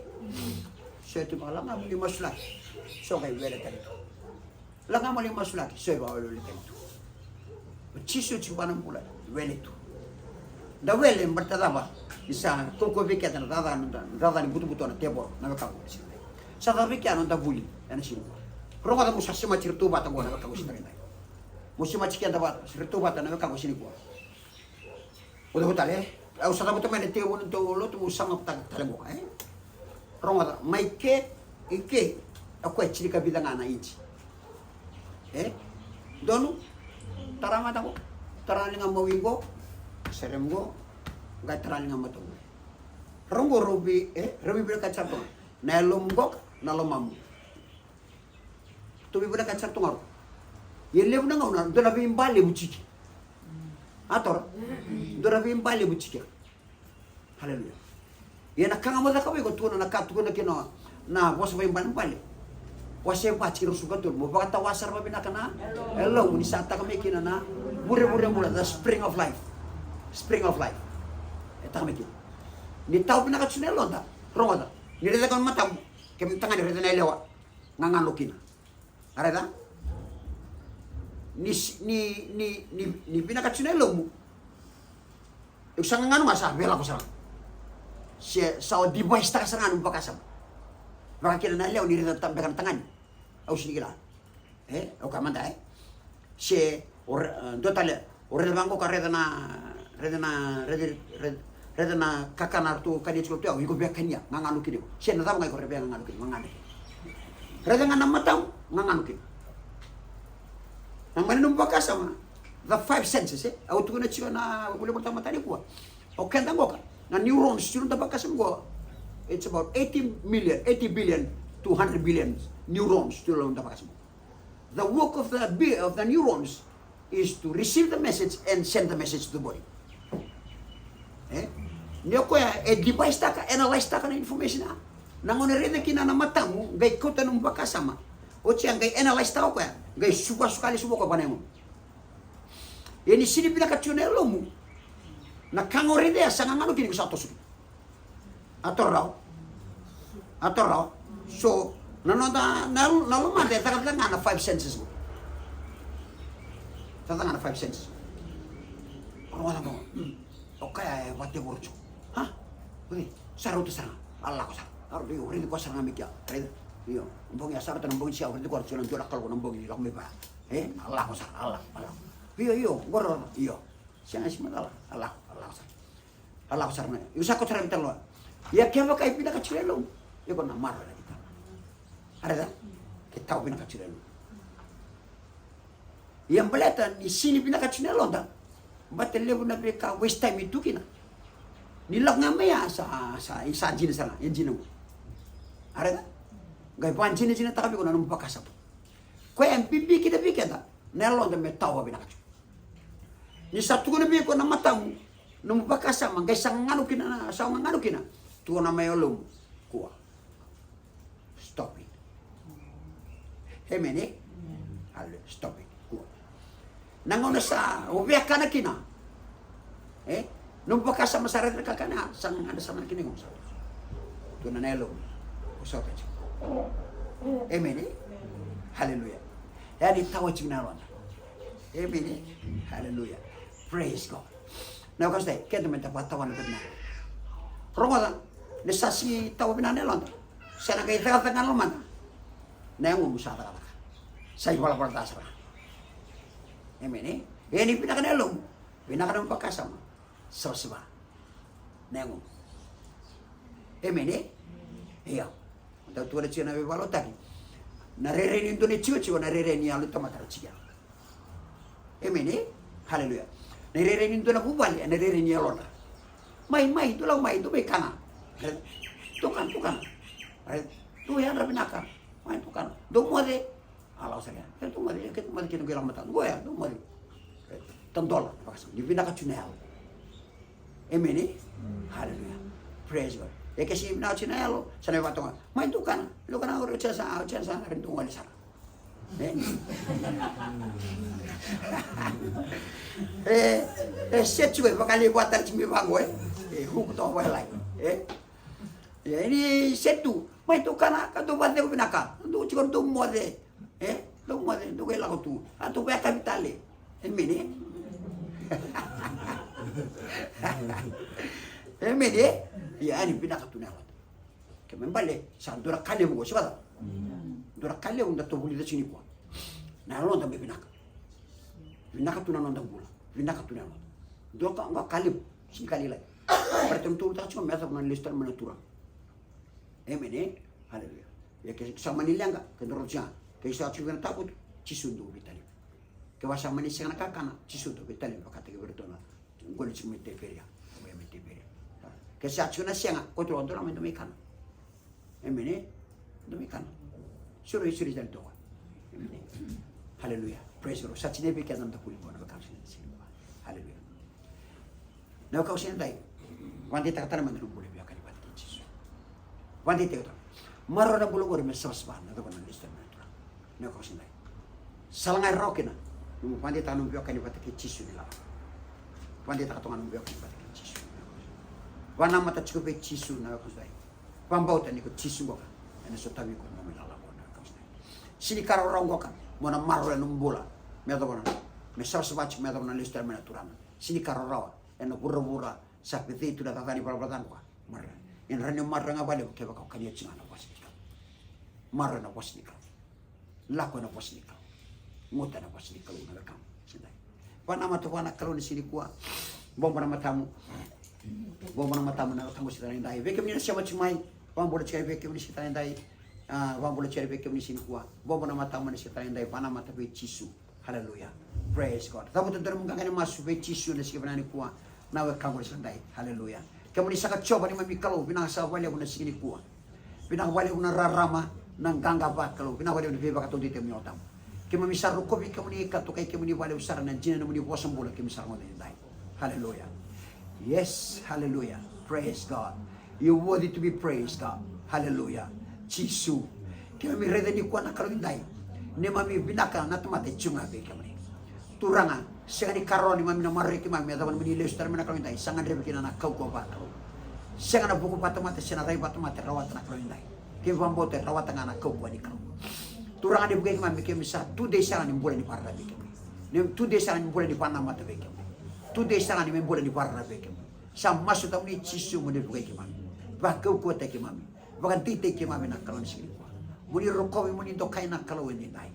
So e tu vaka, lako ga mo lai masulaki. So qai wele tale tu. Lako ga mo lai masulaki, so e vakawelewele tale tu. O Jisu tiko vua na bula, wele tu. Da wele baleta cava? Ni sa kaukauwa vei keda na cakacaka, na cakacaka ni butobuto, na tevoro, na wekaqu. Sa caka vei keda na noda vuli ena siga nikua. Rogoca, mo sa semati iratou vata qo na wekaqu siga nikua. Mo semati keda vata, iratou vata na wekaqu siga nikua. Ota, ota tale, e? Au sa cavuta mai na tekivu ni nodatou lotu, meu sa cavuta tale qo, e? Rogoca, mai ke i ke, o koya e tinikavica ga na inci. E? Donu? Tara mata qo. Tara na liga mawi qo. Serem qo. Qai tara na liga mata qo. Rau qo rau vei, e? Rau veivinakati sara tu ga. Na yalomu qoka, na lomamu. Tou veivinakati sara tu ga rau. Ia levu na gauna, dua na veibale vucike. A toro? Dua na veibale vucike. Haleluya. Ia na ka ga mo cakava iko, tukuna na ka, tukuna kina na vosa vaibalebale. Wase va, tikina ruasagavulu ka tolu, mo vakatawa sara vavinaka na yalomu, ni sa taka mai kina na vurevure bula, the spring of life. Spring of life. E taka mai kina. Ni tawa vinaka tu na yaloda, rogoca. Ni raica na matamu, kei na tagane raica na yalewa, gagano kina. A raica? Ni, ni, ni, ni, ni vinaka tu na yalomu. Iko sa gagano ga, sa vei lako sara. Se sa o device taka sara ga nomu vakasama. Vaka kina na yalewa ni raica beka na tagane. Au sega ni kila. E, au kaya mada, e. Se o re-, e, dua tale, o raica vaqo ka raica na, raica na, raica, raica, raica na kakana ratou kania tiko tu, iko via kania, gagano kina iko. Se na cava ga iko via gagano kina, gagano kina. Raica ga na matamu, gagano kina. Na mani nomu vakasama, the five senses, e? Au tukuna tiko na vuli mata mata nikua. O keda qoka, na neurons, tiko na vakasama qo. It's about eighty million, eighty billion to hundred billion neurons, tiko na vakasama. The work of the bi-, of the neurons is to receive the message and send the message to the body. E? Ni o koya e device taka, analyze taka na information, a. Na gauna e raica kina na matamu, qai kauta nomu vakasama. Oti ya qai analyze taka o koya, qai suka, suka lesu vaka o koya vaka na yagomu. Ia ni sega ni vinaka tiko na yalomu, na ka ga o raica ya sa gagano kina, iko sa toso kina. A toro rawa. A toro rawa. So, na noda, na, na lomada e cakacaka ga na five senses qo. Cakacaka ga na five senses. Rogoca qo. O koya e vakatevoro tiko. Ha? Oi, sa rauta sara ga. A lako sara. A rauta, io, raici koya sara ga mai kea. Raica. Io, bogi ya sa rauta na bogi, sa raici koya sara ga, dua na kaloko na bogi, lako mai vaya. E, a lako sara, a lako, a lako. Io, io, qori, io. Sega, sega ni macala, a lako, a lako sara. A lako sara mai. Io, sa kauta sara vei tale. Ia kevaka e vinaka tiko na yalomu, iko na maroroya na kena. A raica? Ke tawa vinaka tiko na yalomu. Ia baleta ni sega ni vinaka tiko na yaloda, baleta levu na veika waste time e tu kina. Ni lako ga mai ya sa, sa, sa jina sara, e jina qo. A raica? Qai vakajinajinataka vei iko na nomu vakasama. Koya e bibi kina vei keda na yaloda me tawa vinaka tiko. Ni sa tukuna vei iko na matamu, nomu vakasama, qai sa gagano kina, na sa gagano kina, tukuna mai yalomu, kua. Stop it. Amen, e? Hallelujah. Stop it. Kua. Na gauna sa o via kana kina, e? Nomu vakasama sa raica na kakana, sa gagana sa na kina, iko sa, tukuna na yalomu, o sa, amen, e? Hallelujah. Ia ni tawa tiko na yaloda. Amen, e? Hallelujah. Praise God. Na wekaqu, keda me da vakatawana vinaka. Rogoca, ni sa sega ni tawa vinaka na yaloda, sa na qai cakacaka na lomada. Na yagomu sa cakacaka. Sa ivalavala ca sara. Amen, e? Ia ni vinaka na yalomu, vinaka na vakasama, savasava na yagomu. Amen, e? Io. Dau tukuna tiko na veivakalotutaki, na rairai ni dua na itikotiko, na rairai ni yalo ni tamata era tiko ya. Amen, e? Hallelujah. Na rairai ni dua na vuvale, na rairai ni yalodra. Mai, mai, dou lako mai, dou mai kana. Dou kana, dou kana. Dou yadra vinaka. Mai, dou kana. Dou moce. A lako sara ya. E, dou moce, e, ke dou moce kina qai lako mataka. Qo ya, dou moce. E, tadola, vakasama. Ni vinaka tu na yalo. Amen, e? Hallelujah. Praise God. E ke sega ni vinaka tu na yalo, sa na vakatoka. Mai dou kana. Dou kana, o ira sa, o ira sa, dou gole sara. E? E, e, set tu, e, vakalevu vata tu mai vaqo, e. E, hook toka vakailai. E? E, ni set tu. Mai dou kana, ka dou vakacegu vinaka. Dou tiko dou moce. E? Dou moce, dou qai lako tu. A dou vakayakavi tale. Amen, e? Amen, e? Ia, ni vinaka tu na yalo. Kena ibalebale, sa dua na ka levu qo, se vacava? Dua na ka levu da tou vulica tiko nikua. Na yaloda me vinaka. Vinaka tu na noda bula. Vinaka tu na yaloda. Dua ka, qo ka levu, sega ni ka lailai. Baleta na tou vulica tiko me yacova na lesu tale mai na Turaga. Emeni, e? Haleluya. Ia ke sa mani leqa, ke dro tiko ga, ke sa tiko vei na takutu, Jisu dou veitalevi. Ke vaka sa mani sega na kakana, Jisu dou veitalevi, vakataki vei iratou na qoli tiko mai Tiperia. Mai Tiperia. Ke sa tiko na sega, ko tiko dou na mai dou mai kana. Emeni, e? Dou mai kana. Suru, suru tale toka. Emeni. Haleluya. Praise the Lord. Sa tini vei keda na kuli qo na wekaqu. Haleluya. Na wekaqu edaidai, vakadeitaka tale mada na bula ni veiwekani vata kei Jisu. Vakadeitaka tale. Maroroi na bula qori me savasava, na cava na lesu tale mai na Turaga. Na wekaqu edaidai, sa la ga e rawa kina nomu vakadeitaka nomu veiwekani vata kei Jisu ni lala. Vakadeitaka toka nomu veiwekani vata kei Jisu. Vakanamata tiko vei Jisu, na wekaqu edaidai. Vakabauta ni ko Jisu qoka ena sotavi iko ena nomu ilala qo, na wekaqu edaidai. Sega ni ka rawarawa qoka mo na maroroya nomu bula me yacova na, me savasava tiko me yacova na lesu tale mai na Turaga. Sega ni ka rawarawa ena vuravura sa pecei tu na cakacaka ni valavala ca qoka. Maroroya. Ena rawa ni maroroya ga vakalevu kevaka o kania tiko ga na vosa ni Kalou. Maroroya na vosa ni Kalou. Lako ena vosa ni Kalou. Guta na vosa ni Kalou, na wekaqu edaidai. Vakanamata vua na Kalou ena siga nikua. Bobo na matamu. Bobo na matamu, na wekaqu edaidai. Vei kemuni na sema tiko mai, vakabula tiko vei kemuni siga edaidai. A, vakabula tiko vei kemuni siga nikua. Bobo na matamu ena siga edaidai. Vakanamata vei Jisu. Haleluya. Praise God. Cavuta dua nomu qaqa ni masu vei Jisu ena siga vinaka nikua. Na wekaqu edaidai. Haleluya. Kemuni saka Jiova neimami Kalou, vinaka saka vakalevu na siga nikua. Vinaka vakalevu na rarama, na qaqa vakalou. Vinaka vakalevu na veivakataudeitaki ni Yalo Tabu. Keimami sa rokovi kemuni ka tokai kemuni vakalevu sara ena dina ni nomuni vosa bula keimami sa rogoca edaidai. Haleluya. Yes, haleluya. Praise God. You worthy to be praised, God. Haleluya. Jisu. Keimami raica nikua na Kalou edaidai. Neimami vinaka na tamata e tiko ga vei kemuni. Turaga, sega ni ka rawa neimami na maroroi keimami me yacova nomuni lesu tale mai na Kalou edaidai, sa gadrevi kina na kaukauwa vakalou. Sega na vuku vakatamata se na rai vakatamata e rawata na Kalou edaidai. Keimami vakabauta e rawata ga na kaukauwa ni Kalou. Turaga, ni vukei keimami, keimami sa tudei sara ni bula ni vakararavi vei kemuni. Ni tudei sara ni bula ni vakanamata vei kemuni. Tudei sara ni me bula ni vakararavi vei kemuni. Sa masu tamuni Jisu mo ni vukei keimami. Vakaukauwataki keimami. Vakadeitaki keimami na Kalou ni siga nikua. Mo ni rokovi, mo ni dokai na Kalou edaidai.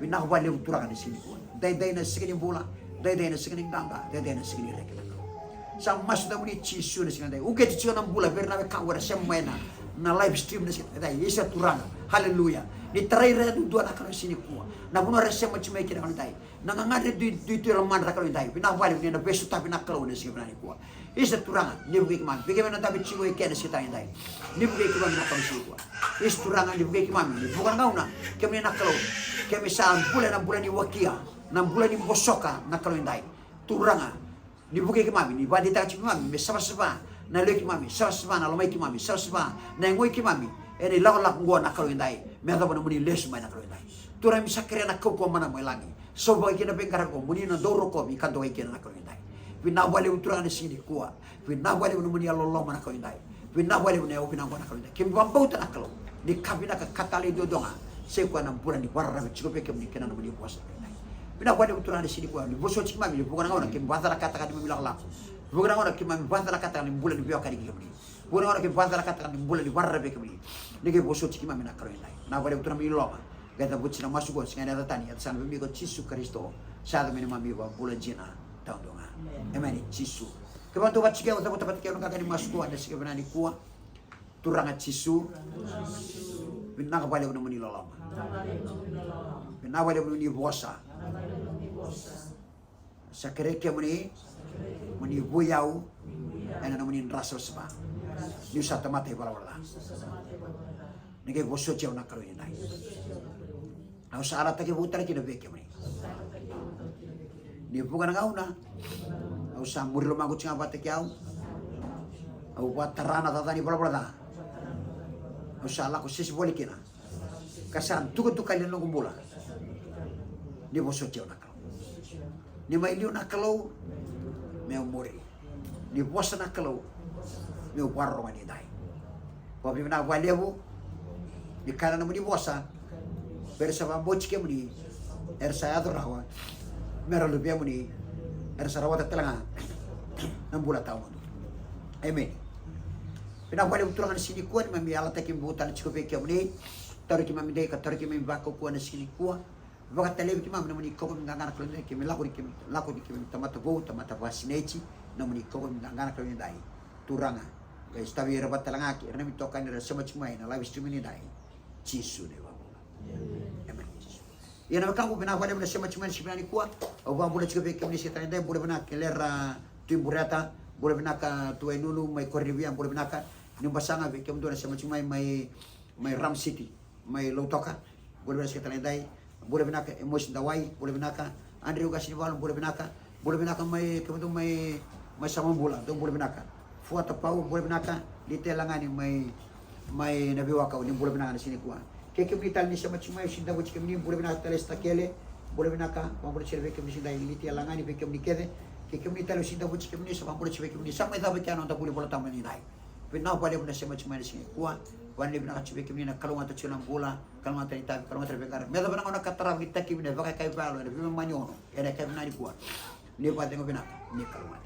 Vinaka vakalevu Turaga ni siga nikua. Daidai na siga ni bula, daidai na siga ni qaqa, daidai na siga ni reki na Kalou. Sa masu tamuni Jisu na siga edaidai. Uqeti tiko na bula vei ira na wekaqu era sema mai na, na live stream na siga edaidai. Isa Turaga. Haleluya. Ni tarai ira yadudua na Kalou ni siga nikua. Na vanua era sema tiko mai kina na Kalou edaidai. Na gagadre dui, dui tu e lomadra na Kalou edaidai. Vinaka vakalevu ni na veisotavi na Kalou na siga vinaka nikua. Isa Turaga, ni vukei keimami. Vei keimami na dabe tiko e kea na siga edaidai. Ni vukei keimami na Kalou ni siga nikua. Isa Turaga, ni vukei keimami. Ni vuqa na gauna, kemuni na Kalou. Keimami sa bula ena bula ni wakia, na bula ni bosoka na Kalou edaidai. Turaga, ni vukei keimami, ni vakadeitaka tiko keimami me savasava na yaloi keimami, savasava na lomai keimami, savasava na yagoi keimami ena ilakolako oqo na Kalou edaidai, me yacova nomuni lesu mai na Kalou edaidai. Turaga, keimami sa kerea na kaukauwa mana mai lagi. Sauvaki kina na veiqaravi oqo, mo ni na dau rokovi ka dokai kina na Kalou edaidai. Vinaka vakalevu Turaga ni siga nikua. Vinaka vakalevu nomuni yalololoma na Kalou edaidai. Vinaka vakalevu na yau vinaka oqo na Kalou edaidai. Keimami vakabauta na Kalou ni ka vinaka ka talei duadua ga, sa i koya na bula ni vakararavi tiko vei kemuni kei na nomuni vosa na Kalou edaidai. Vinaka vakalevu Turaga ni siga nikua, ni vosoti keimami, ni vuqa na gauna keimami vakacalakataka neimami lakolako. Vuqa na gauna keimami vakacalakataka ni bula ni veiwekani kei kemuni. Vuqa na gauna keimami vakacalakataka ni bula ni vakararavi vei kemuni. Ni qai vosoti keimami na Kalou edaidai. Vinaka vakalevu Turaga ni loloma. Qai cavuti na masu oqo ena siga ni yaca tani, yaca saka na Luvemuni ko Jisu Karisito, sa yaca me neimami iVakabula dina taudua ga. Emeni. Emeni, Jisu. Kevaka dou vata tiko, cavuta vata kei au na qaqa ni masu oqo ena siga vinaka nikua. Turaga Jisu. Vinaka vakalevu nomuni loloma. Vinaka vakalevu nomuni vosa. Sa kerei kemuni mo ni vukei au ena nomuni dra savasava. Niu sa tamata ivalavala ca. Ni qai vosoti au na Kalou edaidai. Au sa yalataki vou tale kina vei kemuni. Ni vuqa na gauna au sa muri lomaqu tiko ga vata kei au. Au vakatara na cakacaka ni valavala ca. Au sa lako sese voli kina ka sa dukadukali na noqu bula. Ni vosoti au na Kalou. Ni mai liu na Kalou meu muri. Ni vosa na Kalou meu vakarorogo edaidai. Vakavinavinaka vakalevu ni kaya na nomuni vosa, vei ira sa vakabauti kemuni era sa yaco rawa me ra luvemuni, era sa rawata tale ga na bula tawamudu. Emeni. Vinaka vakalevu Turaga na siga nikua, neimami yalataki vou tale tiko vei kemuni. Tauri keimami dei ka tauri keimami vakaukauwa na siga nikua. Vakatalevi keimami nomuni kaukaua ni qaqa na Kalou edaidai, keimami lako ni keimami, lako ni keimami tamata vou, tamata vakasinaiti, nomuni kaukaua ni qaqa na Kalou edaidai. Turaga, E stavi ira vata tale ga kei ira na itokani era sema tiko mai na live stream ni dai. Jisu na iVakabula. Emeni. Ia na wekaqu, vinaka vakalevu na sema tiko mai na siga vinaka nikua. Au vakabula tiko vei kemuni siga tale dai, bula vinaka kei Lera Tui Bureta, bula vinaka Tu Wainunu mai Korinivia, bula vinaka. Ni basaga vei kemudou na sema tiko mai, mai, mai Ram City, mai Lautoka, bula vinaka siga tale dai. Bula vinaka Emosi Dawai, bula vinaka Andrew Qasinivalu, bula vinaka. Bula vinaka mai kemudou mai, mai Samabula, dou bula vinaka. Fuata Pau, bula vinaka. Lite Lagani mai, mai na veiwaka, ni bula vinaka na siga nikua. Kei kemuni tale ni sema tiko mai, au sega ni cavuti kemuni, bula vinaka tale Sitakele, bula vinaka. Vakabula tiko vei kemuni siga dai, Lite Lagani, vei kemuni kece. Kei kemuni tale au sega ni cavuti kemuni, sa vakabula tiko vei kemuni, sa mai cava kina na noda vuli Vola Tabu ni dai. Vinaka vakalevu na sema tiko mai na siga nikua. Vakalevu vinaka tiko vei kemuni na kalougata tiko na bula, kalougata ni tavi, kalougata ni veiqaravi. Me yacova na gauna ka tarava ni takivi na vakaikai valo ena veimama ni ono ena yakavi vinaka nikua. Ni vakacegu vinaka, ni kalougata.